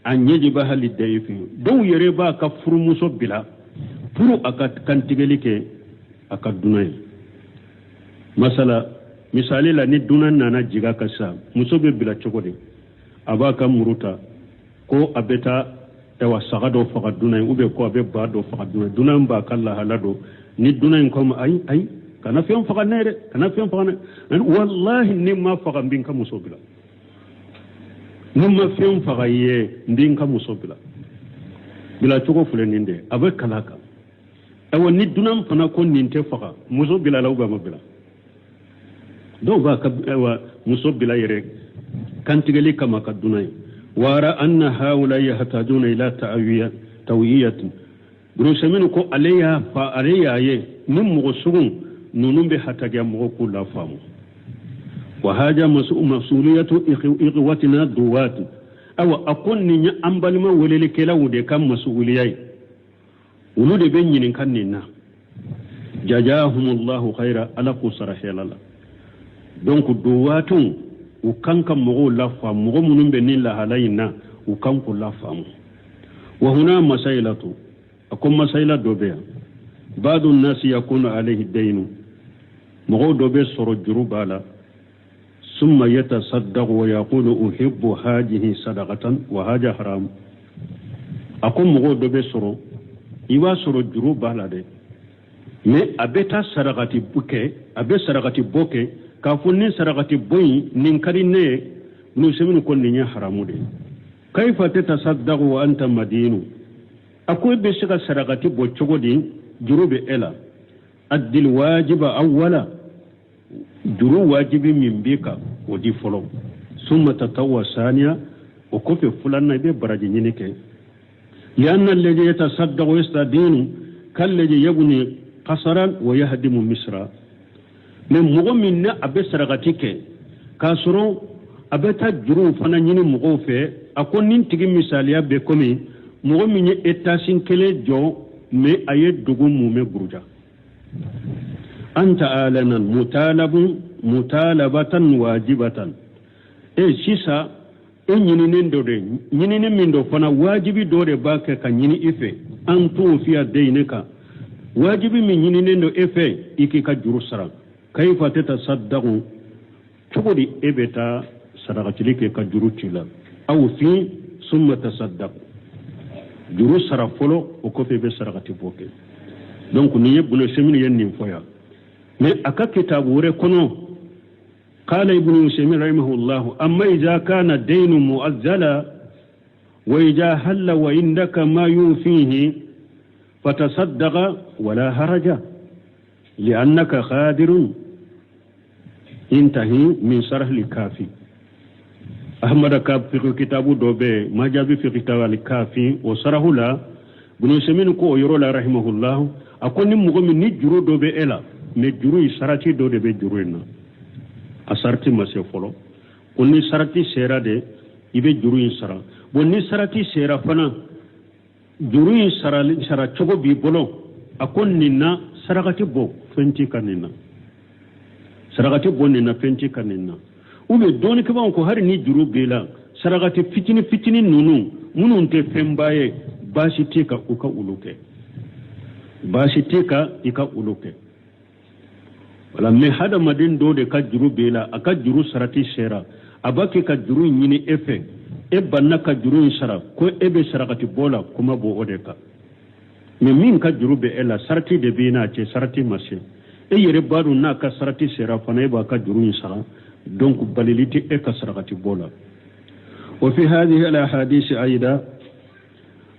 an yajbaha lidayfi, dɔw yɛrɛ b'a ka furumuso bila pour a ka kantigɛli kɛ a ka dunan ye. Masala, misali la, ni dunan nana jigin a kan sisan, muso bɛ bila cogo di? A b'a ka muru ta ko a bɛ taa, ayiwa, saga dɔ faga dunan ye, ou bien ko a bɛ ba dɔ faga dunan ye. Dunan b'a ka lahala dɔn. Ni dunan in ko ma: "Ayi, ayi, kana fɛn faga ne dɛ, kana fɛn faga ne, walahi ni ma faga n bɛ n ka muso bila, ni ma fɛn faga i ye n bɛ n ka muso bila." Bila cogo filɛ nin de, a bɛ kala kan. Ayiwa, ni dunan fana ko nin tɛ faga, muso bilala ou bien a ma bila? Dɔw b'a ka, ayiwa, muso bila yɛrɛ kantigɛli kama ka dunan ye. Wara anna haula yahtajuna ila ta'wiya tawiyatin. Ibn Usaymin ko ale y'a fa, ale y'a ye ni mɔgɔ sugu ninnu bɛ hatagiya mɔgɔ k'u la faamu. Wa haja masuliyatu ikhwatina duwat, awa, a ko nin ye an balima welelikɛlaw de ka masuliya ye, olu de bɛ ɲininka nin na. Jajahumullahu khaira, Ala k'u sara hɛrɛ la. Donc duwatu, u kan ka mɔgɔw lafaamu, mɔgɔ minnu bɛ nin lahala in na, u kan k'u lafaamu. Wa huna masailatu, a ko masayila dɔ bɛ yan. Badu nasi yakunu alayhi daynu, mɔgɔw dɔ bɛ sɔrɔ juru b'a la. Summa yatasaddaqu wa yaqulu uhibbu hajihi sadaqatan wa haja haram. A ko mɔgɔw dɔ bɛ sɔrɔ, i b'a sɔrɔ juru b'a la dɛ, mais a bɛ taa sarakati kɛ, a bɛ sarakati bɔ kɛ k'a fɔ ni sarakati bɔ in nin ka di ne ye. Ibn Usaymin ko nin ye haramu de ye. Kaifa tatasaddaqu wa anta madinu? A ko e bɛ se ka sarakati bɔ cogo di, juru bɛ e la? Addil wajiba awwala, juru wajibi min b'i kan, o di fɔlɔ. Summa tatawwa saniya, o kɔfɛ filanan i bɛ baraji ɲini kɛ. Lianna alladhi yatasaddaqu yastadinu kalladhi yabni qasaran wa yahdimu misra. Mais mɔgɔ min ne a bɛ sarakati kɛ k'a sɔrɔ a bɛ taa juruw fana ɲini mɔgɔw fɛ, a ko nin tigi misaliya bɛ komi mɔgɔ min ye etasi kelen jɔ. Mais a ye dugu mumɛ buruja. Anta alanan mutalabun mutalabatan wajibatan. E sisan e ɲininen dɔ de, ɲinini min dɔ fana wajibi dɔ de b'a kɛ ka ɲini i fɛ. An tufiya deynika, wajibi min ɲininen don e fɛ, i k'i ka juru sara. Kaifa tatasaddaqu, cogo di e bɛ taa sarakatili kɛ ka juru t'i la? Awfi summa tasaddaq, juru sara fɔlɔ, o kɔfɛ i bɛ sarakati bɔ kɛ. Donc nin ye Bunu Usaymin ye nin fɔ yan. Mais a ka kitabu wɛrɛ kɔnɔ, qala Ibnu Usaymin rahimahullahu: amma idha kana daynu mu'azzala wa idha halla wa indaka ma yufihi fatasaddaqa wala haraja li'annaka qadirun. Intahi min sarh kafi. Ahmada ka fiqh kitabu dɔ bɛ yen, majabi fiqh kitabu al kafi, o sarahu la, Bunu Usaymin ko o yɔrɔ la rahimahullah, a ko ni mɔgɔ min ni juru dɔ bɛ e la, mais juru in sarati dɔ de bɛ juru in na, a sarati ma se fɔlɔ, ko ni sarati sera de, i bɛ juru in sara. Bon, ni sarati sera fana, juru in sara cogo b'i bolo. A ko nin na sarakati bɔ fɛn t'i kan nin na, sarakati bɔ nin na fɛn t'i kan nin na. Ou bien dɔɔnikɛbaaw ko hali ni juru b'i la, sarakati fitini fitini ninnu minnu tɛ fɛnba ye, baasi t'i kan u ka olu kɛ, baasi t'i kan i ka olu kɛ. Wala mais hadamaden dɔw de ka juru b'e la, a ka juru sarati sera, a b'a kɛ ka juru ɲini e fɛ, e banna ka juru in sara, ko e bɛ sarakati bɔ la, kuma bɔ o de kan. Mais min ka juru bɛ e la, sarati de b'i n'a cɛ, sarati ma se, e yɛrɛ b'a dɔn n'a ka sarati sera fana, e b'a ka juru in sara. Donc balili tɛ e ka sarakati bɔ la. Wa fi hadhihi al ahadisi aida,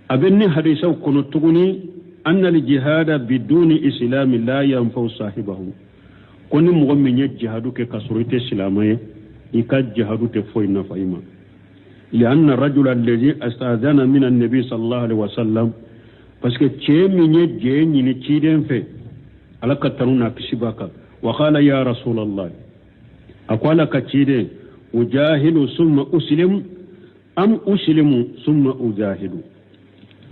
a bɛ ni hadisaw kɔnɔ tuguni, anna al jihada biduni islami la yanfa'u sahibahu, ko ni mɔgɔ min ye jihadu kɛ ka sɔrɔ i tɛ silamɛ ye, i ka jihadu tɛ foyi nafa i ma. Lianna rajula alladhi astadana min annabi sallallahu alaihi wasallam, parce que cɛ min ye jɛ ɲini ciden fɛ, Ala ka tanu n'a kisi b'a kan, wa qala ya rasulallah, a ko Ala ka ciden, ujahidu summa uslim am uslimu summa ujahidu?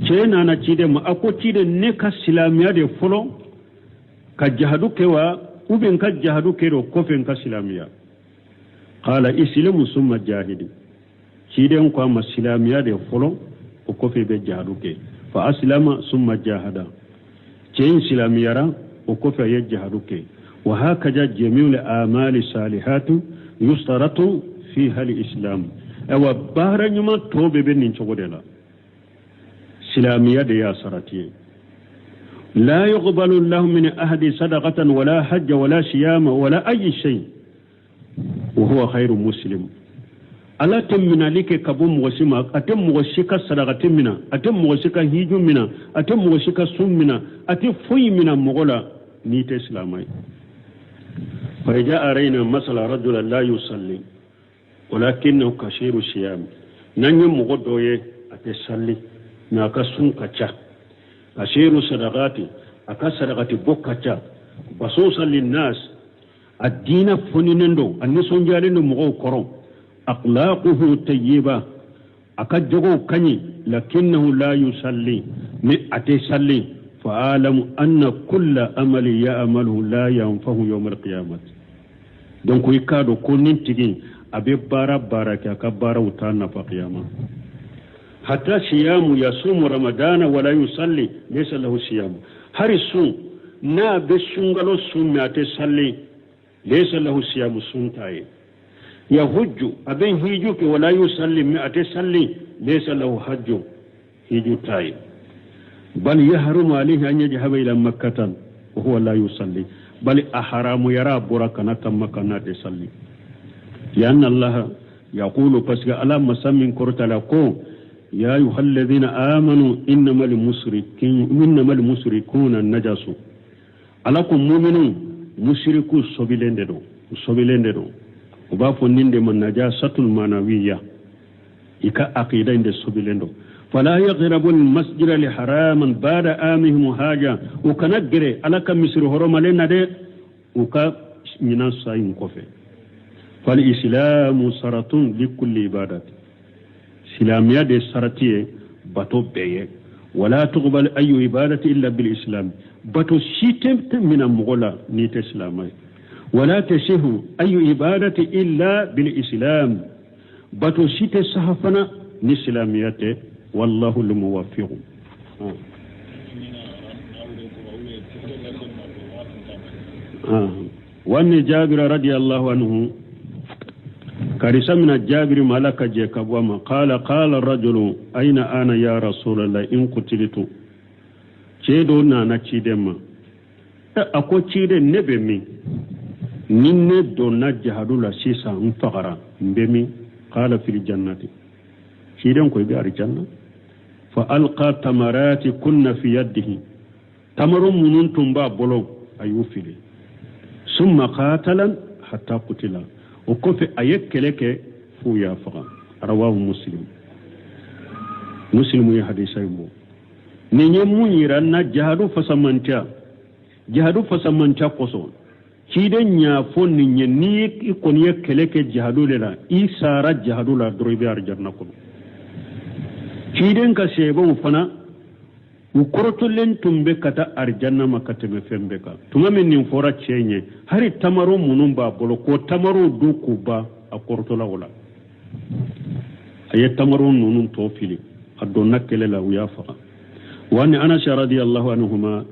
Cɛ nana ciden ma, a ko ciden, ne ka silamɛya de fɔlɔ ka jahadu kɛ wa, ou bien n ka jahadu kɛ o kɔfɛ n ka silamɛya? Qala islimu summa jahidi. Ciden ko a ma, silamɛya de fɔlɔ, o kɔfɛ i bɛ jahadu kɛ. Fa aslama summa jahada, cɛ in silamɛyara, o kɔfɛ a ye jahadu kɛ. Wa hakaza jamiul amali salihatu yustaratu fiha al-islam. Ayiwa, baara ɲuman tɔ bɛɛ bɛ nin cogo de la, silamɛya de y'a sarati ye. La yuqbalu lahu min ahadi sadaqatan wala hajja wala siyama wala ayi shay wa huwa khairu muslim. Ala tɛ minali kɛ ka bɔ mɔgɔ si ma, a tɛ mɔgɔ si ka sarakati mina, a tɛ mɔgɔ si ka hiju mina, a tɛ mɔgɔ si ka sun mina, a tɛ foyi mina mɔgɔ la n'i tɛ silamɛ ye. Fa idha arayna masala rajula la yusalli walakinahu kasiru siyam, n'an ye mɔgɔ dɔ ye a tɛ sali mais a ka sun ka ca, kasiru sadakati, a ka sarakati bɔ ka ca, basusa linnas, a diinɛ foninen don, a nisɔndiyalen don mɔgɔw kɔrɔ, akhlaquhu tayyiba, a ka jogow ka ɲi, lakinnahu la yusalli, mais a tɛ salli, fa alamu anna kulla amali ya'maluhu la yanfahu yawm alqiyamati. Donc i k'a dɔn ko nin tigi a bɛ baara baara kɛ, a ka baaraw t'a nafa kiyama. Hatta siyamu, yasumu ramadana wala yusalli, laysa lahu siyamu. Hari sun, n'a bɛ sunkalo sun mais a tɛ salli, laysa lahu siyamu, sun t'a ye. Yahujju, a bɛ hiju kɛ, wala yusalli, mais a tɛ salli, laysa lahu hajju, hiju t'a ye. Bal yahrumu alayhi an yajhaba ila makkatan wa huwa la yusalli, bal a haramuyara a bɔra kana taa Makka n'a tɛ salli. Lianna Allah yaqulu, parce que Ala masa min kɔrɔtala ko: ya ayuha alladhina amanu innamal musrikuna najasu. Ala ko muminu, musiriku sobilen de don, u sobilen de don. U b'a fɔ nin de ma najasatul manawiya, i ka aqida in de sobilen don. Fala yaqrabu almasjida liharaman bada amihim haja, u kana gɛrɛ Ala ka misiri hɔrɔmalen na dɛ, u ka ɲinan sa in kɔfɛ. Fal islamu saratun likulli ibadati, silamɛya de sarati ye bato bɛɛ ye. Wala tuqbal ayu ibadati illa bil islam, bato si tɛ mina mɔgɔ la n'i tɛ silamɛ ye. Wala tasihu ayu ibadati illa bil islam, bato si tɛ saha fana ni silamɛya tɛ. Wallahu lmuwafiqu. Wani Jabira radiyallahu anhu, karisa mina Jabiri ma, Ala ka jɛ ka bɔ a ma, qala qala rajulu aina ana ya rasulallah in qutilitu. Cɛ dɔ nana ciden ma, a ko ciden, ne bɛ min ni ne donna jahadu la sisan, n fagara, n bɛ min? Qala fil jannati, ciden ko i bɛ arijanna. Fa alqa tamarati kunna fi yadihi, tamaro minnu tun b'a bolo, a y'u fili. Summa qatalan hatta qutila, o kɔfɛ a ye kɛlɛ kɛ f'u y'a faga. Rawahu Muslim, Muslimu ye hadisa in bɔ. Nin ye mun yira n na? Jahadu fasamantiya, jahadu fasamantiya kosɔn ciden y'a fɔ nin ye: n'i i kɔni ye kɛlɛ kɛ jahadu de la, i sara jahadu la dɔrɔn, i bɛ arijanna kɔnɔ. Ciden ka sɛbɛnw fana, u kɔrɔtɔlen tun bɛ ka taa arijanna ma ka tɛmɛ fɛn bɛɛ kan. Tuma min nin fɔra cɛ in ye, hali tamaro minnu b'a bolo, k'o tamarow dun k'u ban, a kɔrɔtɔla o la, a ye tamaro ninnu tɔ fili, a donna kɛlɛ la, u y'a faga. Wa ni Anasi radiyallahu anhuma,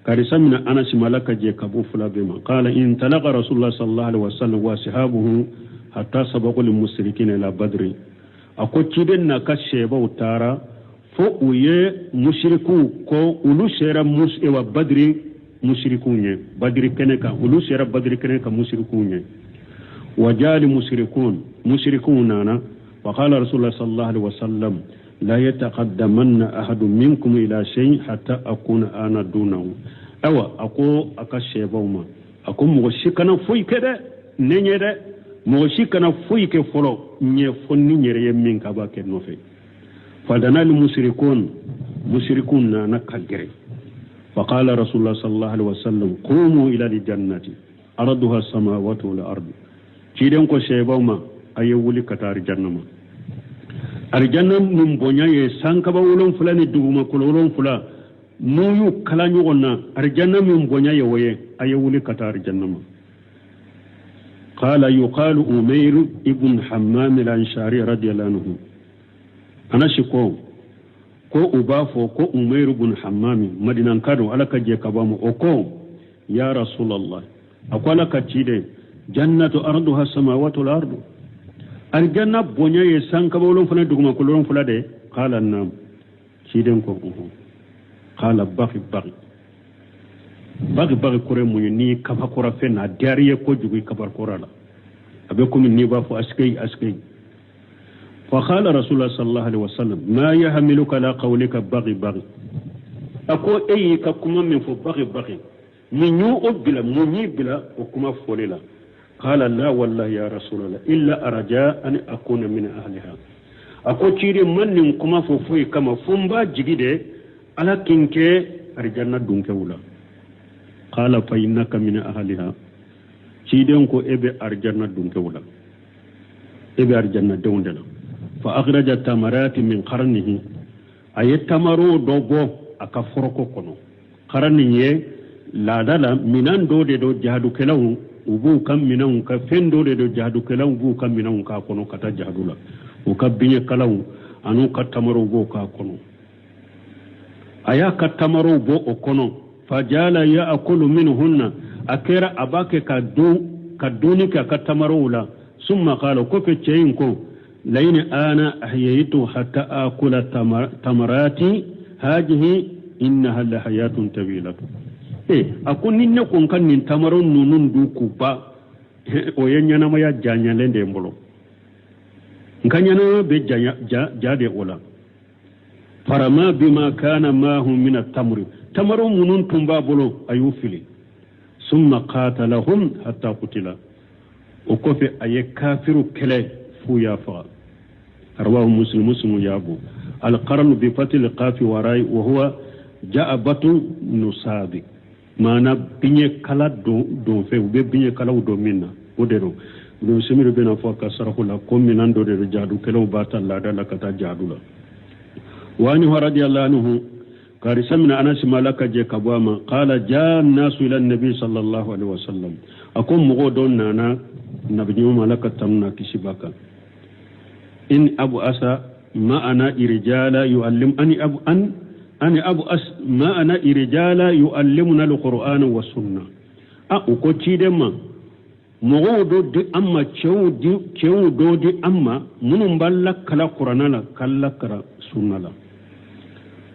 karisa mina Anasi ma, Ala ka jɛ ka bɔ fila bɛɛ ma, qala intalaqa rasulullah sallallahu alaihi wasallam wa ashabuhu hatta sabaqu lil mushrikina ila badri. A ko ciden n'a ka sɛbaw taara fo u ye musirikuw ko olu sera ewa Badiri musirikuw ɲɛ, Badiri kɛnɛ kan, olu sera Badiri kɛnɛ kan musirikuw ɲɛ. Wa jali musirikun, musirikuw nana. Wa qala rasulullah sallallahu alaihi wasallam la yataqaddamanna ahadu minkum ila shay hatta akuna ana dunahu. Awa, a ko a ka sɛbaw ma, a ko mɔgɔ si kana foyi kɛ dɛ, ne ɲɛ dɛ, mɔgɔ si kana foyi kɛ fɔlɔ ɲɛ, fo ni n yɛrɛ ye min k'a b'a kɛ nɔfɛ. Fadana al musirikun, musirikun nana ka gɛrɛ. Faqala rasulullah sallallahu alaihi wasallam qumu ila al jannati arduha samawati wal ardu. Ciden ko sɛbaw ma, a ye wuli ka taa arijanna ma, arijanna min bonya ye sankaba 7 ni dugumakolo 7, n'u y'u kala ɲɔgɔn na, arijanna min bonya ye o ye, a ye wuli ka taa arijanna ma. Qala yuqalu Umair ibn Hammam al-Ansari radiyallahu anhu, Anasi ko u b'a fɔ ko Umair ibn Hammam, Madinanka don, Ala ka jɛ ka bɔ a ma, o ko ya rasulallah, a ko Ala ka ciden, jannatu arduha samawatu wal ardu, aljanna bonya ye sankaba 7 dugumakolo 7 de. Qala nam, ciden ko unhun. Qala baghi baghi baghi baghi kɔrɔ ye mun ye? N'i kabakora fɛn na, a diyara i ye kojugu, i kabakora la, a bɛ komi n'i b'a fɔ asikeyi asikeyi. Faqala rasulullah sallallahu alaihi wasallam ma yahmiluka ala qawlika baghi baghi. A ko e y'i ka kuma min fɔ baghi baghi, min y'o bila, mun y'i bila o kuma fɔli la? Qala la wallahi ya rasulallah illa araja an akuna min ahliha. A ko ciden, man nin kuma fɔ foyi kama fo n b'a jigi de Ala kin kɛ arijanna dunkɛw la. Qala fa innaka min ahliha, ciden ko e bɛ arijanna dunkɛw la, e bɛ arijanna denw de la. Fa akhraja tamarati min qarnihi, a ye tamaro dɔ bɔ a ka foroko kɔnɔ. Qarni ye laada la minan dɔ de don, jahadukɛlaw u b'u ka minɛnw ka fɛn dɔ de don, jahadukɛlaw b'u ka minɛnw k'a kɔnɔ ka taa jahadu la, u ka biɲɛkalaw an'u ka tamarow b'o k'a kɔnɔ. A y'a ka tamarow bɔ o kɔnɔ. Fajala ya'kulu minhunna, a kɛra a b'a kɛ ka dun, ka dunni kɛ a ka tamarow la. Summa qala, kɔfɛ cɛ in ko layini ana ahyaytu hatta akula tamarati hajihi innaha la hayatun tawilatu. E, a ko ni ne ko n ka nin tamaro ninnu dun k'u ban, o ye ɲɛnamaya janyalen de ye n bolo, n ka ɲɛnamaya bɛ janya ja de o la. Farama bima kana mahum min atamri, tamaro minnu tun b'a bolo, a y'u fili. Summa qatalahum hatta qutila, o kɔfɛ a ye kafiru kɛlɛ f'u y'a faga. Rawahu Muslim, Muslimu y'a bɔ. Alqarnu bi fatil qafi wa rai wa huwa ja'abatu nusabi, maana biɲɛ kala don fɛ, u bɛ biɲɛ kalaw don min na, o de don. Ibn Semiru bɛna fɔ a ka saraku la ko minɛn dɔ de don, jadukɛlaw b'a ta laada la ka taa jadu la. Wa anhu radiyallahu anhu, karisa mina Anasi ma, Ala ka jɛ ka bɔ a ma, qala jaa nasu ila nabi sallallahu alaihi wasallam, a ko mɔgɔw dɔ nana nabi ɲuman ma, Ala ka tanu n'a kisi b'a kan, in abu asa ma'ana irijala yu'allim ani abu an ani abu as ma'ana irijala yu'allimuna alqur'ana wa sunna. A u ko ciden ma, mɔgɔw dɔ di an ma, cɛw di, cɛw dɔ di an ma minnu b'an lakala kuranna la, k'an lakala sunna la.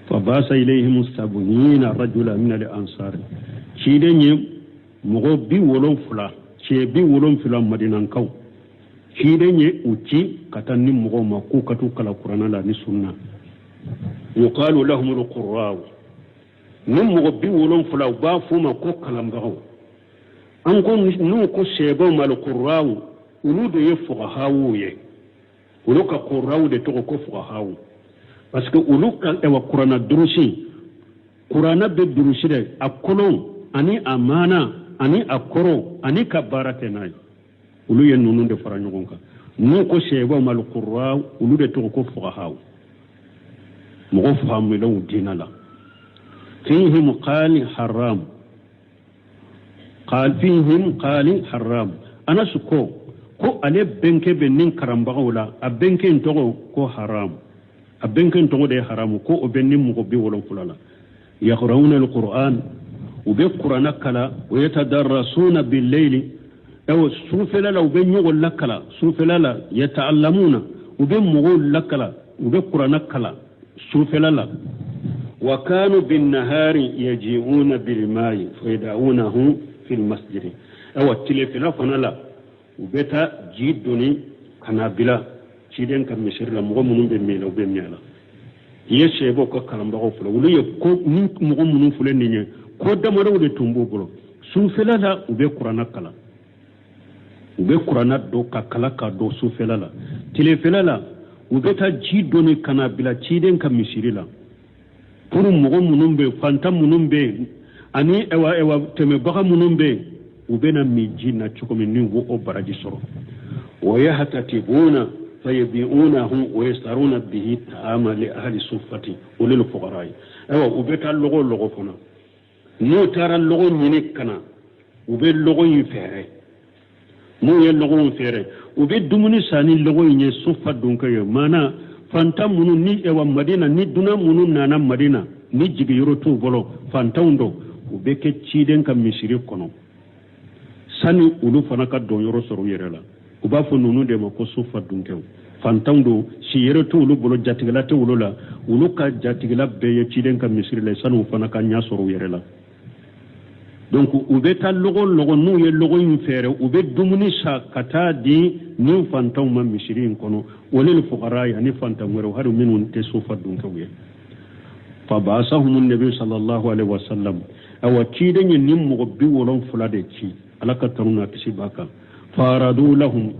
Fa basa ilayhim sab'ina rajula min al ansar, ciden ye mɔgɔ 70, cɛ 70 madinankaw, ciden ye u ci ka taa ni mɔgɔw ma k'u ka t'u kalan kuranna la ni sunna. Yuqalu lahum alqurra, ni mɔgɔ 70, u b'a f'u ma ko kalanbagaw. An ko n'u ko sɛbɛw ma alqurraw, olu de ye fuqahaw ye. Olu ka qurraw de tɔgɔ ko fuqahaw, parce que olu ka ɛwa kuranna durusi, kuranna bɛ durusi dɛ, a kolon ani a maana ani a kɔrɔ ani ka baara kɛ n'a ye. Olu ye ninnu de fara ɲɔgɔn kan. N'u ko sɛbɛw ma alqurraw, olu de tɔgɔ ko fuqahaw, mɔgɔ faamulenw diinɛ la. Fihim qali haram qal fihim qali haram. Anas ko ale bɛnkɛ bɛ nin karanbagaw la, a bɛnkɛ in tɔgɔ ko Haram, a bɛnkɛ in tɔgɔ de ye Haramu, ko o bɛ nin mɔgɔ 70 la. Yaqra'una alquran, u bɛ kuranna kala, wa yatadarasuna billayli, ɛwɔ sufɛla la u bɛ ɲɔgɔn lakala sufɛla la, yata'allamuna, u bɛ mɔgɔw lakala, u bɛ kuranna kala sufɛla la. Wa kanu bin nahari yaji'una bil ma'i fayad'unahu fil masjid, ɛwɔ tilefɛla fana la u bɛ taa ji doni ka na bila ciden ka misiri la, mɔgɔ minnu bɛ min la, u bɛ min la. I ye sɛbɛw ka kalanbagaw filɛ, olu ye ko ni mɔgɔ minnu filɛ nin ye, ko damadɔw de tun b'u bolo. Sufɛla la u bɛ kuranna kalan, u bɛ kuranna dɔn ka kalan ka dɔn sufɛla la. Tilefɛla la u bɛ taa ji doni ka na bila ciden ka misiri la pour mɔgɔ minnu bɛ yen, fantan minnu bɛ yen, ani ɛwa ɛwa tɛmɛbaga minnu bɛ yen, u bɛna min ji na cogo min ni u b'o baraji sɔrɔ. Wa yahtatibuna fayabi'unahu wa yastaruna bihi ta'ama li ahli suffati wa lil fuqara. Ayiwa, u bɛ taa lɔgɔ fana, n'u taara lɔgɔ ɲini ka na, u bɛ lɔgɔ in feere. N'u ye lɔgɔ in feere, u bɛ dumuni san ni lɔgɔ in ye sufa dunkɛ ye. Maana fantan minnu ni ɛwa Madina ni dunan minnu nana Madina ni jigiyɔrɔ t'u bolo, fantanw don, u bɛ kɛ ciden ka misiri kɔnɔ sani olu fana ka donyɔrɔ sɔrɔ u yɛrɛ la. U b'a fɔ ninnu de ma ko sufa dunkɛw, fantanw don, siyɔrɔ t'olu bolo, jatigila tɛ olu la, olu ka jatigila bɛɛ ye ciden ka misiri la sani u fana ka ɲɛ sɔrɔ u yɛrɛ la. Donc u bɛ taa lɔgɔ, n'u ye lɔgɔ in feere, u bɛ dumuni san ka taa di ni fantanw ma misiri in kɔnɔ, wa lil fuqara, ani fantan wɛrɛw hali minnu tɛ sufa dunkɛw ye. Fa ba'asahum nabi sallallahu alaihi wasallam, awa ciden ye nin mɔgɔ 70 de ci, Ala ka tanu n'a kisi b'a kan. Faradu lahum,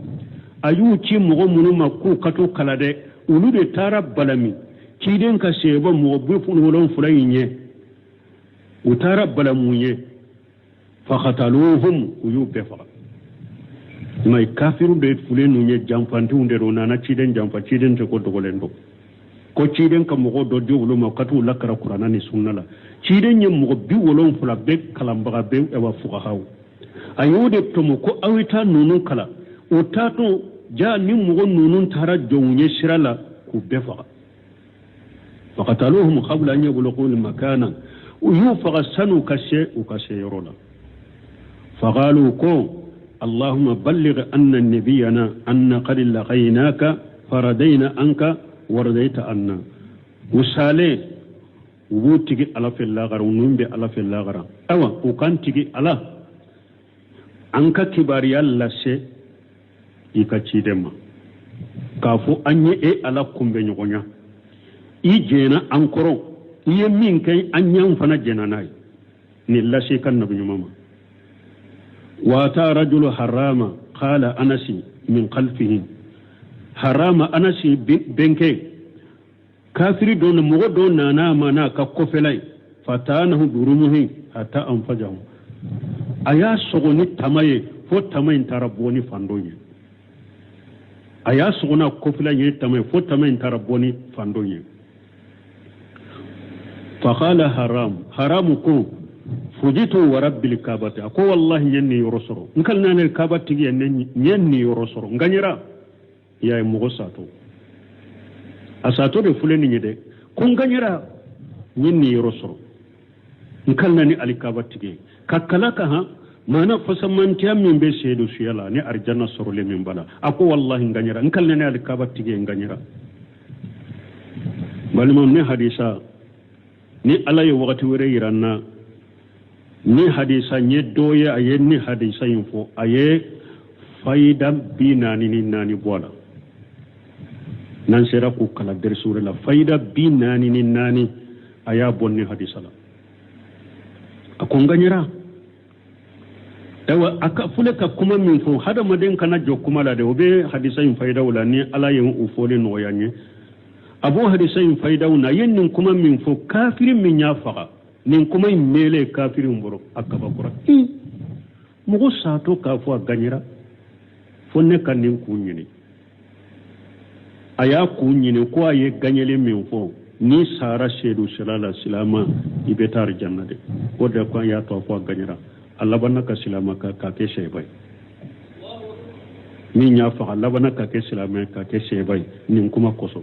a y'u ci mɔgɔ minnu ma k'u ka t'u kala dɛ, olu de taara balami ciden ka sɛbɛ mɔgɔ 70 in ye. U taara balamu ye, fakataluhum, u y'u bɛɛ faga. Mais kafiru de fule ninnu ye, janfantiw de don, nana ciden janfa. Ciden tɛ ko dogolen don ko ciden ka mɔgɔ dɔ di olu ma ka t'u lakara kuranna ni sunna la. Ciden ye mɔgɔ 70 bɛɛ kalanbaga bɛɛ, ɛwa fukahaw, a y'o de tɔmɔ ko aw ye taa ninnu kalan. O taatɔ ja ni mɔgɔ ninnu taara jɔnw ye sira la k'u bɛɛ faga. Fakataluhum qabla an yablughu makana, u y'u faga sani u ka se yɔrɔ la. Faqalu, ko allahumma balligh anna nabiyana anna qad laqaynaka faradayna anka waradaita anna. U salen, u b'u tigi Ala fɛ lagara, u ninnu bɛ Ala fɛ lagara. Ayiwa, u k'an tigi Ala, an ka kibaruya lase i ka ciden ma k'a fɔ an ye e Ala kunbɛ ɲɔgɔnya, i jɛnna an kɔrɔ, i ye min kɛ an y'an fana jɛnna n'a ye, nin lase ka nabi ɲuman ma. Wa ata rajulu harama qala anasi min khalfihi, harama Anasi bɛnkɛ, kafiri dɔ, mɔgɔ dɔ nana a ma n'a ka kɔfɛla ye, fatanahu birumuhi hatta anfajahu, a y'a sɔgɔ ni tama ye fo tama in taara bɔ ni fan dɔ ye. A y'a sɔgɔ n'a kɔfɛla ye tama ye fo tama in taara bɔ ni fan dɔ ye. Faqala Haram, Haramu ko fujitu wa rabbil kabati, a ko wallahi n ye niyɔrɔ sɔrɔ, n kalina ne kaba tigi ye, ne ye niyɔrɔ sɔrɔ, n gaɲera. I y'a ye mɔgɔ satɔ, a satɔ de filɛ nin ye dɛ, ko n gaɲera, n ye niyɔrɔ sɔrɔ, n kalina ni alikaba tigi ye ka kala ka han maana fasamantiya min bɛ seedu suya la ni arijanna sɔrɔlen min b'a la. A ko wallahi n gaɲera, n kalina ni alikaba tigi ye, n gaɲera. Balimaw, ni hadisa ni Ala ye wagati wɛrɛ yira n na, ni hadisa n ye dɔ ye, a ye ni hadisa in fɔ, a ye fayida 44 bɔ a la. N'an sera k'u kalan dɛrɛsi wɛrɛ la, fayida 44 a y'a bɔ ni hadisa la. A ko n gaɲera. Ayiwa, a ka fule ka kuma min fɔ, hadamaden kana jɔ kuma la dɛ. O bɛ hadisa in fayidaw la, ni Ala ye u fɔli nɔgɔya n ye. A b'o hadisa in fayidaw na, a ye nin kuma min fɔ, kafiri min y'a faga, nin kuma in mɛnlen kafiri in bolo, a kabakura. Mɔgɔ satɔ k'a fɔ a gaɲera, fo ne ka nin kun ɲini. A y'a kun ɲini ko a ye gaɲɛli min fɔ, n'i sara seedu sira la silama, i bɛ taa arijanna de. O de ko an y'a to a fɔ a gaɲɛra. A labanna ka silama ka kɛ sɛba ye. Min y'a faga, a labanna ka kɛ silamɛ, ka kɛ sɛba ye nin kuma kosɔn.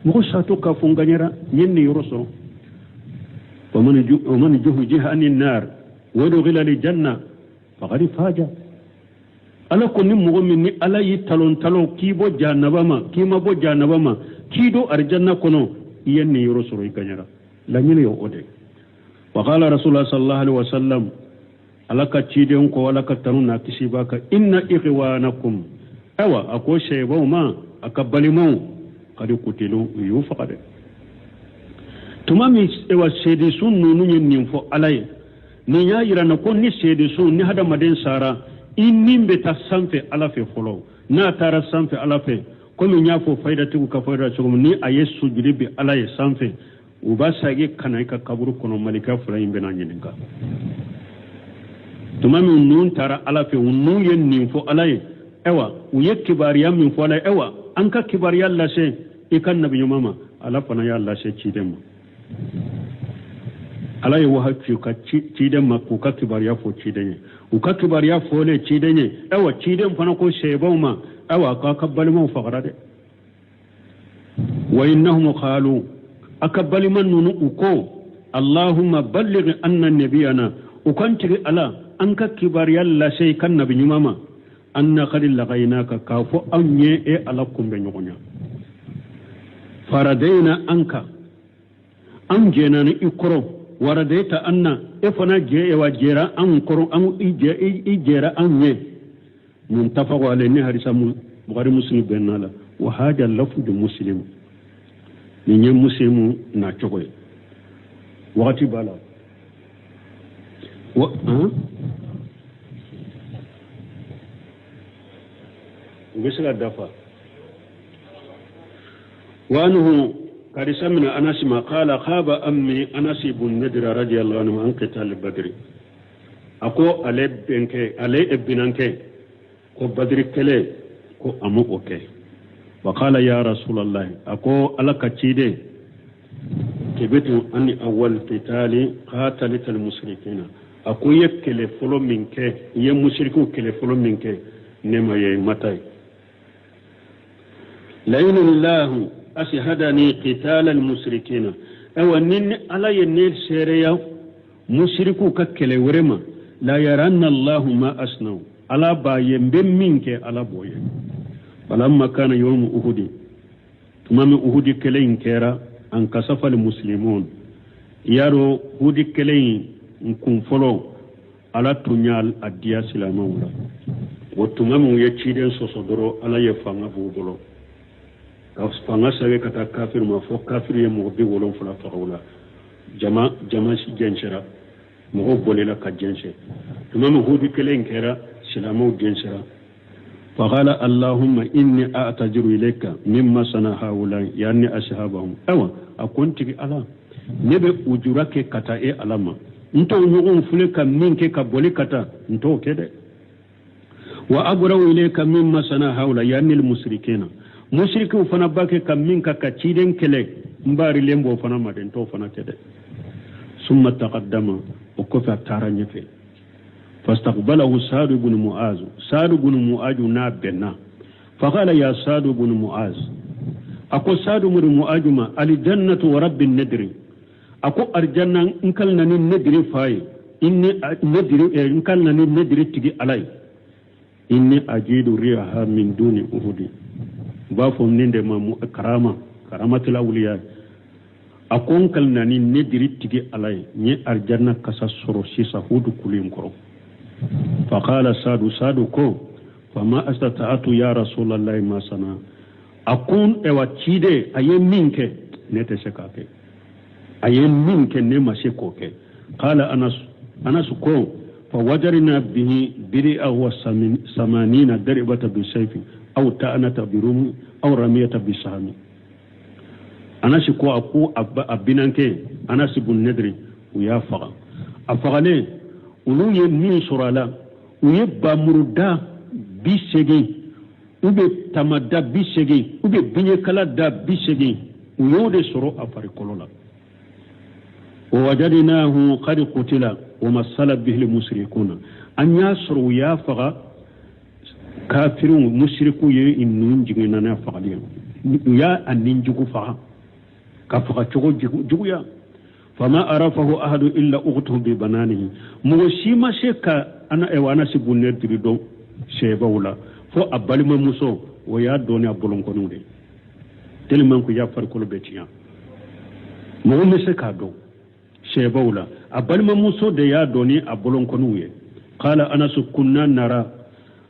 Mɔgɔ satɔ k'a fɔ n gaɲɛra, n ye niyɔrɔ sɔrɔ. Waman juhjiha ani nar wadkhila aljanna faqad faja. Ala ko ni mɔgɔ min ni Ala y'i talon talon k'i bɔ jahanaba ma, k'i ma bɔ jahanaba ma, k'i don arijanna kɔnɔ, i ye niyɔrɔ sɔrɔ, i gaɲɛra. Laɲini ye o de. Wa qala rasulullah sallallahu alaihi wasallam, Ala ka ciden ko, Ala ka tanu n'a kisi b'a kan, inna ikhwanakum, ayiwa, a ko sɛbaw ma, a ka balimaw, kadi kutilu, u y'u faga dɛ. Tuma min ayiwa seedesun ninnu ye nin fɔ Ala ye, nin y'a yira na ko ni seedesun, ni hadamaden sara, i ni bɛ taa sanfɛ Ala fɛ fɔlɔ. N'a taara sanfɛ Ala fɛ, komi n y'a fɔ fayidatigiw ka fayida cogo min, ni a ye sujudi bi Ala ye sanfɛ, u b'a sagi ka na i ka kaburu kɔnɔ, malika fila in bɛna ɲininka. Tuma min ninnu taara Ala fɛ, u n'u ye nin fɔ Ala ye, ayiwa, u ye kibaruya min fɔ Ala ye, ayiwa, an ka kibaruya lase i ka nabi ɲuman ma. Ala fana y'a lase ciden ma. Ala ye wahayu ci ka ciden ma k'u ka kibaruya fɔ ciden ye. U ka kibaruya fɔlen ciden ye, ayiwa, ciden fana ko sɛbaw ma, ayiwa, k'a ka balimaw fagara dɛ. Wa innahum qalu, a ka balima ninnu u ko, allahumma balligh anna nabiyana, u kan tigi Ala, an ka kibaruya lase i ka nabi ɲuman ma, anna qad laqaynaka, k'a fɔ anw ye e Ala kunbɛ ɲɔgɔn ya, faradayna anka, an jɛna ni i kɔrɔ, waradayta anna, e fana jɛ wa jɛra an kɔrɔ, an i jɛra an ɲɛ. Muttafaqu alayhi, ni hadisa Bukhari Muslim bɛnna la. Wa haja lafdu Muslim, nin ye Muslimu na cogo ye. Wagati b'a la wa u bɛ se ka dafa. Wa anhu, hadisa mina Anasi ma, qala khaba ammi Anas ibn Nadra radiyallahu anhu an qital Badri, a ko ale bɛnkɛ, ale binankɛ ko Badiri kɛlɛ ko a ma o kɛ. Wa qala ya Rasulallah, a ko Ala ka ciden, kibitu ani awwal qitali qatalita al-mushrikina, a ko i ye kɛlɛ fɔlɔ min kɛ, i ye musirikiw kɛlɛ fɔlɔ min kɛ, ne ma ye mata ye. Layinillahu ashadani qitala al-mushrikina, ayiwa, ni Ala ye ne seereya musirikiw ka kɛlɛ wɛrɛ ma, la yaranna Allahu ma asnau, Ala b'a ye n bɛ min kɛ, Ala b'o ye. Falamma kana yawmu uhudi, tuma min Uhudi kɛlɛ in kɛra, an kasafa al-muslimun, i y'a dɔn Uhudi kɛlɛ in kun fɔlɔ, Ala tun y'a a diya silamɛw la. O tuma min u ye ciden sɔsɔ dɔrɔn, Ala ye fanga b'u bolo ka fanga sɛbɛn ka taa kafiri ma, fo kafiri ye mɔgɔ 70 faga u la. Jama jama jɛnsɛra, mɔgɔw bolila ka jɛnsɛn. Tuma min Uhudi kɛlɛ in kɛra, silamɛw jɛnsɛra. Faqala allahumma inni a'tajiru ilayka mimma sana haula yani ashabahum, ayiwa, a ko n tigi Ala, ne bɛ ujura kɛ ka taa e Ala ma, n t'o ɲɔgɔn filɛ ka min kɛ ka boli ka taa, n t'o kɛ dɛ. Wa abra'u ilayka mimma sana haula yani almusrikina, musrikiw fana b'a kɛ ka min ka ciden kɛlɛ, n barilen b'o fana ma dɛ, n t'o fana kɛ dɛ. Summa taqaddama, o kɔfɛ a taara ɲɛfɛ. Fastaqbalahu Saadu ibn Muaz, Saadu ibn Muaz n'a bɛnna. Faqala ya Saadu ibn Muaz, a ko Saadu ibn Muaz ma, aljannatu wa rabbi nadri, a ko arjanna n kalina ni nadiri fa ye, inni nadiri n kalina ni nadiri tigi Ala ye, inni ajidu riha min duni uhudi. U b'a fɔ nin de ma karama, karamatul awliya. A ko n kalina ni nediri tigi Ala ye, n ye arijanna kasa sɔrɔ sisan Hudu kulu in kɔrɔ. Faqala Sadu, Sadu ko, fama astata'atu ya Rasulallahi ma sana. A ko ɛwa ciden, a ye min kɛ ne tɛ se k'a kɛ, a ye min kɛ ne ma se k'o kɛ. Qala Anas, Anas ko, fa wajarna bihi bid'a wa samanina daribata bisayfi aw ta'anata birumi aw ramiyata bisahami. Anasi ko, a ko a binankɛ Anasi bun Nediri, u y'a faga. A fagalen, olu ye min sɔrɔ a la, u ye bamuruda 80, u bɛ tamada 80, u bɛ biɲɛkala da 80, u y'o de sɔrɔ a farikolo la. Wa wajadinahu qad qutila wa masala bihi musirikuna, an y'a sɔrɔ u y'a faga, kafiriw musiriku ye nun jigin n'a fagali ye, u y'a a ninjugu faga ka faga cogo juguya. Fama arafahu ahadu illa ukhtuhu bi bananihi, mɔgɔ si ma se ka ana ewa Anasi bun Nediri dɔn sɛbaw la fo a balimamuso, o y'a dɔn ni a bolonkɔniw de, tellement que y'a farikolo bɛɛ tiɲɛ, mɔgɔ ma se k'a dɔn sɛbaw la, a balimamuso de y'a dɔn ni a bolonkɔniw ye. Qala Anasu kunna nara,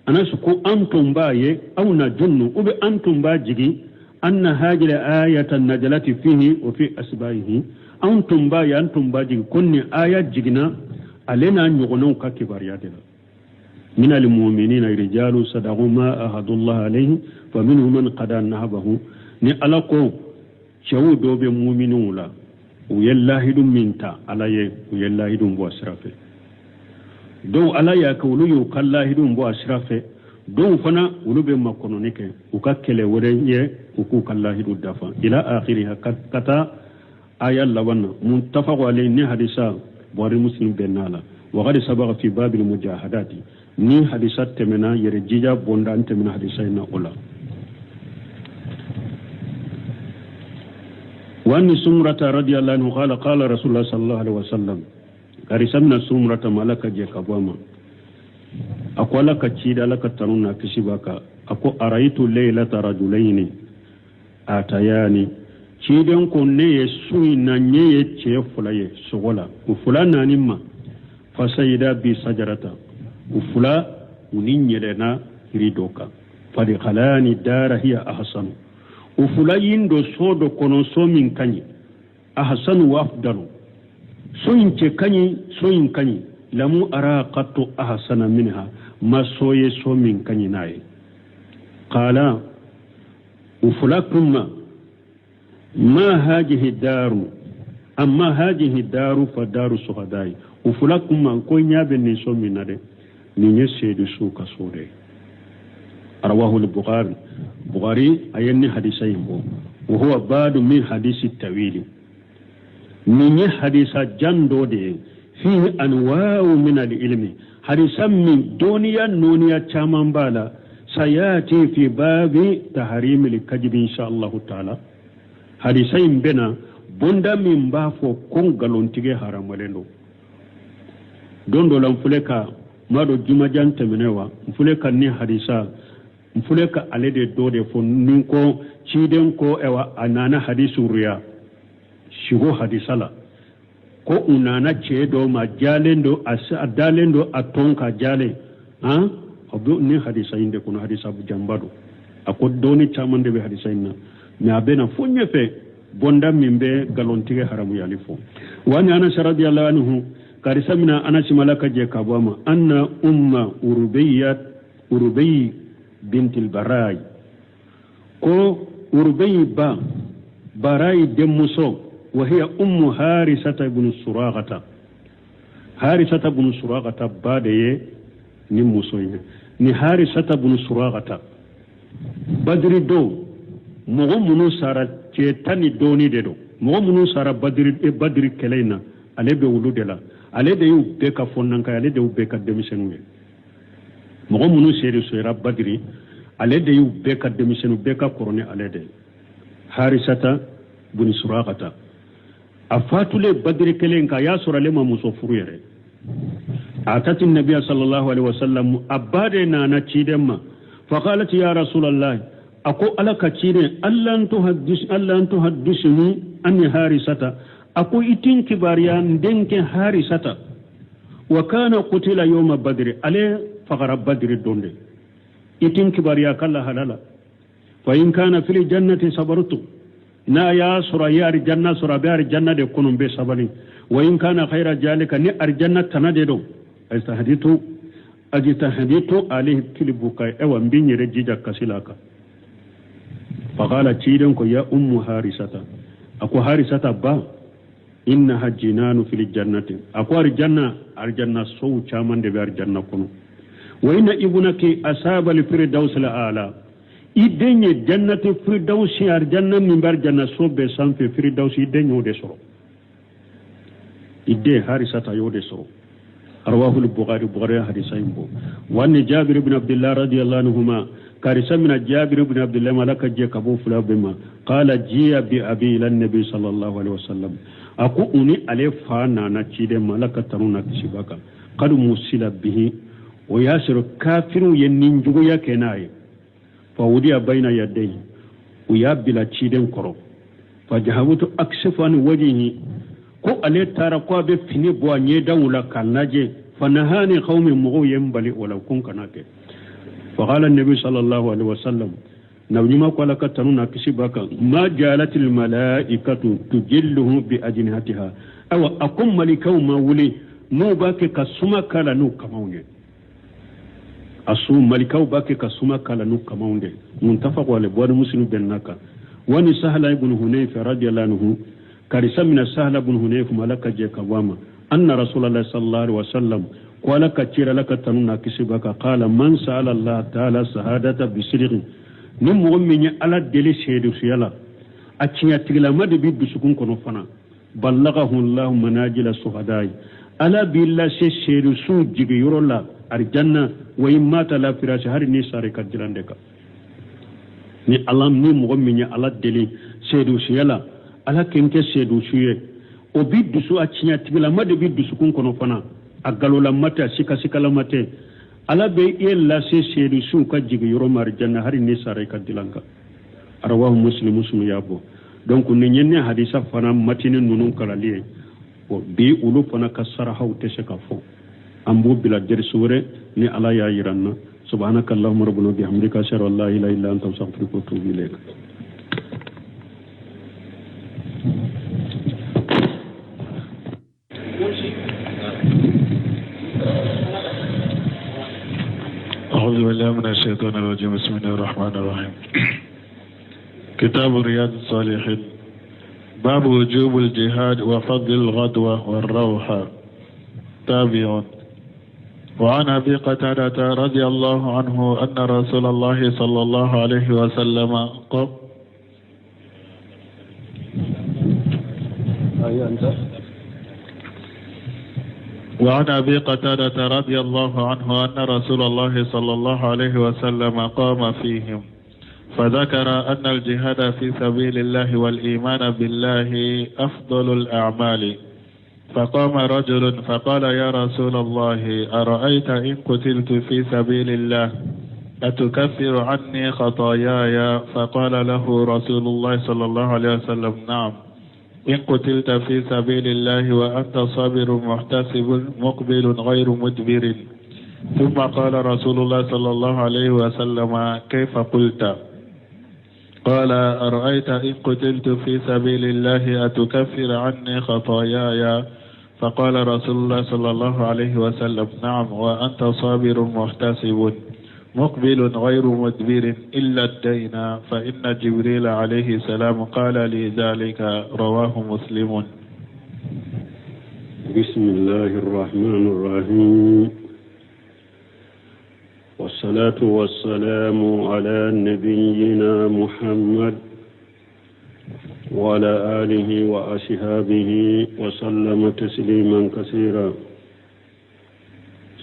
Anasu ko an tun b'a ye, aw na junnu u bɛ an tun b'a jigin, anna hajila ayata najalati fihi wa fi asbahihi, an tun b'a ye, an tun b'a jigin ko nin aya jiginna ale n'a ɲɔgɔnnaw ka kibaruya de la. Min almuminina rijalu sadaqu ma ahadullah alayhi fa minhum man qada nahabahu. Ni Ala ko cɛw dɔw bɛ muminw la, u ye lahidu min ta Ala ye, u ye lahidu bɔ a sira fɛ. Dɔw Ala y'a kɛ olu y'u ka lahidu bɔ a sira fɛ, dɔw fana olu bɛ makɔnɔni kɛ u ka kɛlɛ wɛrɛ ye, u k'u ka lahidu dafa. Ila akhiriha, ka taa aya laban na. Muttafaqu alayhi, ni hadisa Buhari Muslim bɛnna la. Wa qad sabaqa fi babil mujahadati, ni hadisa tɛmɛna yɛrɛ jija bonda, an tɛmɛna hadisa in na o la. Wa an Sumrata radiyallahu anhu qala qala Rasulullah sallallahu alaihi wasallam, hadisa mina Sumrata ma, Ala ka jɛ ka bɔ a ma, a ko Ala ka ci da, Ala ka tanu n'a kisi b'a kan, a ko araitu leylata rajulayni atayani, ciden ko ne ye su in na ɲɛ ye cɛ fila ye sogo la, u fila naani ma, fasayida bi sajarata, u fila u ni ɲɛlɛnna yiri dɔ kan, fadikhalani dara hiya ahsanu, u fila yin don so dɔ kɔnɔ, so min ka ɲi, ahsanu wa afdalu, so in cɛ ka ɲi, so in ka ɲi, lamu ara qattu ahsana minha, ma so ye so min ka ɲi n'a ye. Qala, u fila kuma, ma hajihi daru, amma hajihi daru fa daru suhadai, u fila kuma ko ɲa bɛ nin so min na dɛ, nin ye seedu su ka so de. Rawahu al-Bukhari, Bukhari a ye ni hadisa in bɔ. Wa huwa badu min hadisi tawili, nin ye hadisa jan dɔ de ye, fihi anwa'u min al-ilmi, hadisa min dɔnniya nɔniya caman b'a la. Sayati fi babi taharimi al-kadhibi insha Allah ta'ala, hadisa in bɛna bonda min b'a fɔ ko nkalontigɛ haramalen don. Don dɔ la n filɛ ka m'a dɔn jumajan tɛmɛnɛ wa, n filɛ ka ni hadisa, n filɛ ka ale de dɔ de fɔ ni ko ciden ko ɛwa a nana hadisu ruya sigo hadisa la, ko u nana cɛ dɔ ma jalen don, a dalen don a tɔn ka jalen han, o bɛ ni hadisa in de kɔnɔ, hadisa janba don. A ko dɔɔni caman de bɛ hadisa in na, mais a bɛ na fo ɲɛfɛ bonda min bɛ nkalontigɛ haramuyali fɔ. Wa ni Anas radiyallahu anhu, karisa mina Anas ma, Ala ka jɛ ka bɔ a ma, anna umma Urubeyya, Urubeyi bintil Barayi, ko Urubeyi ba Barayi denmuso, wa hiya ummu Harisata ibn Suragata, Harisata ibn Suragata ba de ye ni muso ye. Ni Harisata ibn Suragata, Badiri don mɔgɔ minnu sara, cɛ tan ni dɔɔni de don, mɔgɔ minnu sara Badiri, Badiri kɛlɛ in na, Ale bɛ olu de la, ale de y'u bɛɛ ka fɔnnanka ye, ale de y'u bɛɛ ka denmisɛnninw ye. Mɔgɔ minnu seeresuyara Badiri, ale de y'u bɛɛ ka denmisɛnninw, bɛɛ ka kɔrɔ ni ale de ye. Harisata buni Surakata, a fatulen Badiri kelen kan, a y'a sɔrɔ ale ma muso furu yɛrɛ. Atati nabiya sallallahu alaihi wasallam, a ba de nana ciden ma. Faqalat ya rasulallah, a ko Ala ka ciden, alla an tuhaddisuni anni Harisata, a ko i ti n kibaruya n denkɛ Harisata. Wa kana qutila yawma Badri, ale fagara Badri don de, i ti n kibaruya ka lahala la. Fa in kana fil jannati sabartu, n'a y'a sɔrɔ a ye arijanna sɔrɔ, a bɛ arijanna de kɔnɔ, n bɛ sabali. Wa in kana khayra jalika, ni arijanna tana de don, ajtahaditu ajtahaditu alayhi fil bukai, ewa n bɛ n yɛrɛ jija kasi la kan. Faqala, ciden ko ya ummu Harisata, a ko Harisata ba, innaha jinanu fil jannati, a ko arijanna, arijanna sow caman de bɛ arijanna kɔnɔ. Wa inna ibnaki asaba al firdaus al ala, i den ye jannati firdausi, arijanna min bɛ arijanna so bɛɛ sanfɛ, firdausi, i den y'o de sɔrɔ, i den Harisata y'o de sɔrɔ. Rawahul Bukhari, Bukhari hadisa in bɔ. Wa ni Jabir ibn Abdullah radiyallahu anhuma, karisa mina Jabir ibn Abdullah, Ala ka jɛ ka bɔ fila bɛɛ ma. Qala jiya bi abi ila nabi sallallahu alaihi wasallam, a ko u ni ale fa nana ciden ma, Ala ka tanu na kisi b'a kan. Kad musila bihi, o y'a sɔrɔ kafiriw ye nin juguya kɛ n'a ye. Fa wudiya bayna yadayhi, u y'a bila ciden kɔrɔ. Fa jahabutu aksifu an wajihi, ko ale taara ko a bɛ fini bɔ a ɲɛdaw la k'a lajɛ. Fa nahani qawmi, mɔgɔw ye n bali o la, ko n kana kɛ. Fa qala nabi sallallahu alaihi wasallam, nabi ɲuman ko, Ala ka tanu na kisi b'a kan, ma jalatil malaikatu tujilluhu bi ajnihatiha, ayiwa a ko malikaw ma wuli n'u b'a kɛ ka suma k'a la n'u kamanw ye. A su malikaw b'a kɛ ka suma k'a la n'u kamanw de. Muntafaqu alayhi, Buhari Muslim bɛnna kan. Wani Sahala ibn Hunayf radiyallahu anhu, karisa mina Sahala ibn Hunayf, Ala ka jɛ ka bɔ a ma, anna rasulallah sallallahu alaihi wasallam, ko Ala ka cira, Ala ka tanu n'a kisi b'a kan, qala man sa'ala Allah ta'ala sahadata bisiriqi, ni mɔgɔ min ye Ala deli seedusuya la, a tiɲɛtigilama de bɛ dusukun kɔnɔ fana, ballagahu Allahu manajila suhadayi, Ala b'i lase seedusuw jigiyɔrɔ la arijanna. Wa in mata la firasi, hali ni sara i ka dilan de kan. Ni Ala, ni mɔgɔ min ye Ala deli seedusuya la, Ala kɛ n kɛ seedusu ye, o bi dusu, a tiɲɛtigilama de bi dusukun kɔnɔ fana, a galolama tɛ, a sikasikalama tɛ, Ala bɛ e lase seedusuw ka jigiyɔrɔ ma arijanna, hali ni sara i ka dilan kan. Rawahu Muslim, Muslim y'a bɔ. Donc nin ye ne hadisa fana matini ninnu kalali ye. Bon, bi olu fana ka sarahaw tɛ se ka fɔ, an b'o bila derisu wɛrɛ ni Ala y'a yira n na. Subhanaka allahumma rabbana bihamdika, ashhadu an la ilaha illa anta, astaghfiruka wa atubu ilayk. أعوذ بالله من الشيطان الرجيم، بسم الله الرحمن الرحيم. كتاب رياض الصالحين، باب وجوب الجهاد وفضل الغدوة والروحة. تابع. وعن أبي قتادة رضي الله عنه أن رسول الله صلى الله عليه وسلم قال وعن أبي قتادة رضي الله عنه أن رسول الله صلى الله عليه وسلم قام فيهم فذكر أن الجهاد في سبيل الله والإيمان بالله أفضل الأعمال. فقام رجل فقال: يا رسول الله، أرأيت إن قتلت في سبيل الله أتكفر عني خطاياي؟ فقال له رسول الله صلى الله عليه وسلم: نعم، إن قتلت في سبيل الله وأنت صابر محتسب مقبل غير مدبر. ثم قال رسول الله صلى الله عليه وسلم: كيف قلت؟ قال: أرأيت إن قتلت في سبيل الله أتكفر عني خطاياي؟ فقال رسول الله صلى الله عليه وسلم: نعم، وأنت صابر محتسب مقبل غير مدبر إلا الدين، فإن جبريل عليه السلام قال لي ذلك. رواه مسلم. بسم الله الرحمن الرحيم، والصلاة والسلام على نبينا محمد. وعلى آله وأصحابه وسلم تسليما كثيرا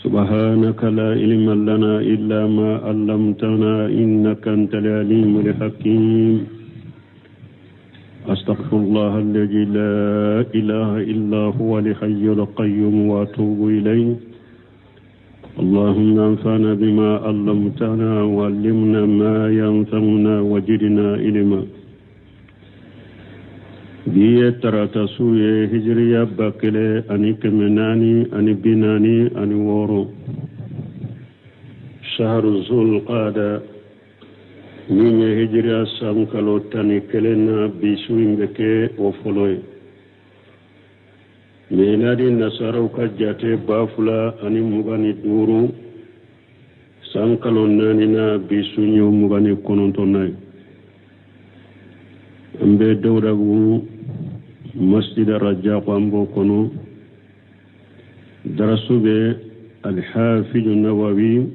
سبحانك لا علم لنا إلا ما علمتنا إنك أنت العليم الحكيم أستغفر الله الذي لا إله إلا هو الحي القيوم وأتوب إليه اللهم انفعنا بما علمتنا وعلمنا ما ينفعنا وجدنا علما bi ye tarata su ye hijiriya 1446 shahru zulqada min ye hijiriya san kalo 11 na bi su in bɛ kɛ o fɔlɔ ye miladi nasaraw ka jate 2025 san kalo naaninan bi su ye 29nan ye an bɛ dawudabugu masjid rajako an b'o kɔnɔ darasu bɛ alhafidu nawawi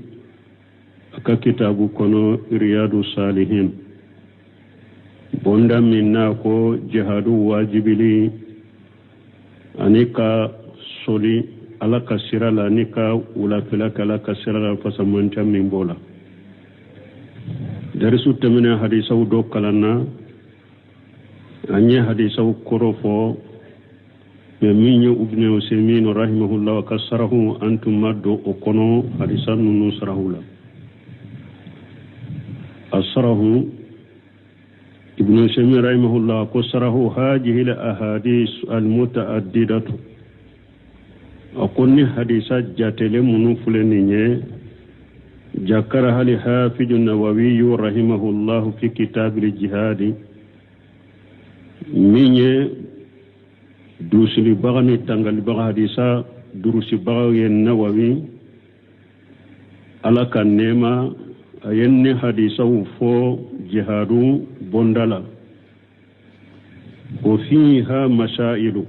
a ka kitabu kɔnɔ riyadu salihin bonda min n'a ko jihadu wajibili ani ka soli ala ka sira la ani ka wulafɛla kɛ ala ka sira la fasamantiya min b'o la darisu tɛmɛnen hadisaw dɔ kalanna an ye hadisaw kɔrɔ fɔ mɛ min ye ibn usaimin rahimahullah ka sarahu an tun ma don o kɔnɔ hadisa ninnu sarahu la a sarahu ibn usaimin rahimahullah ko sarahu hajihi al ahadis al mutaaddidatu a ko ni hadisa jatelen minnu filɛ nin ye jakara hali hafidu nawawiyu rahimahullahu fi kitabil jihadi min ye dusilibaga ni tangalibaga hadisa durusibaga ye nawawi ala ka nɛɛma a ye ni hadisaw fɔ jihadu bonda la wa fiha masailu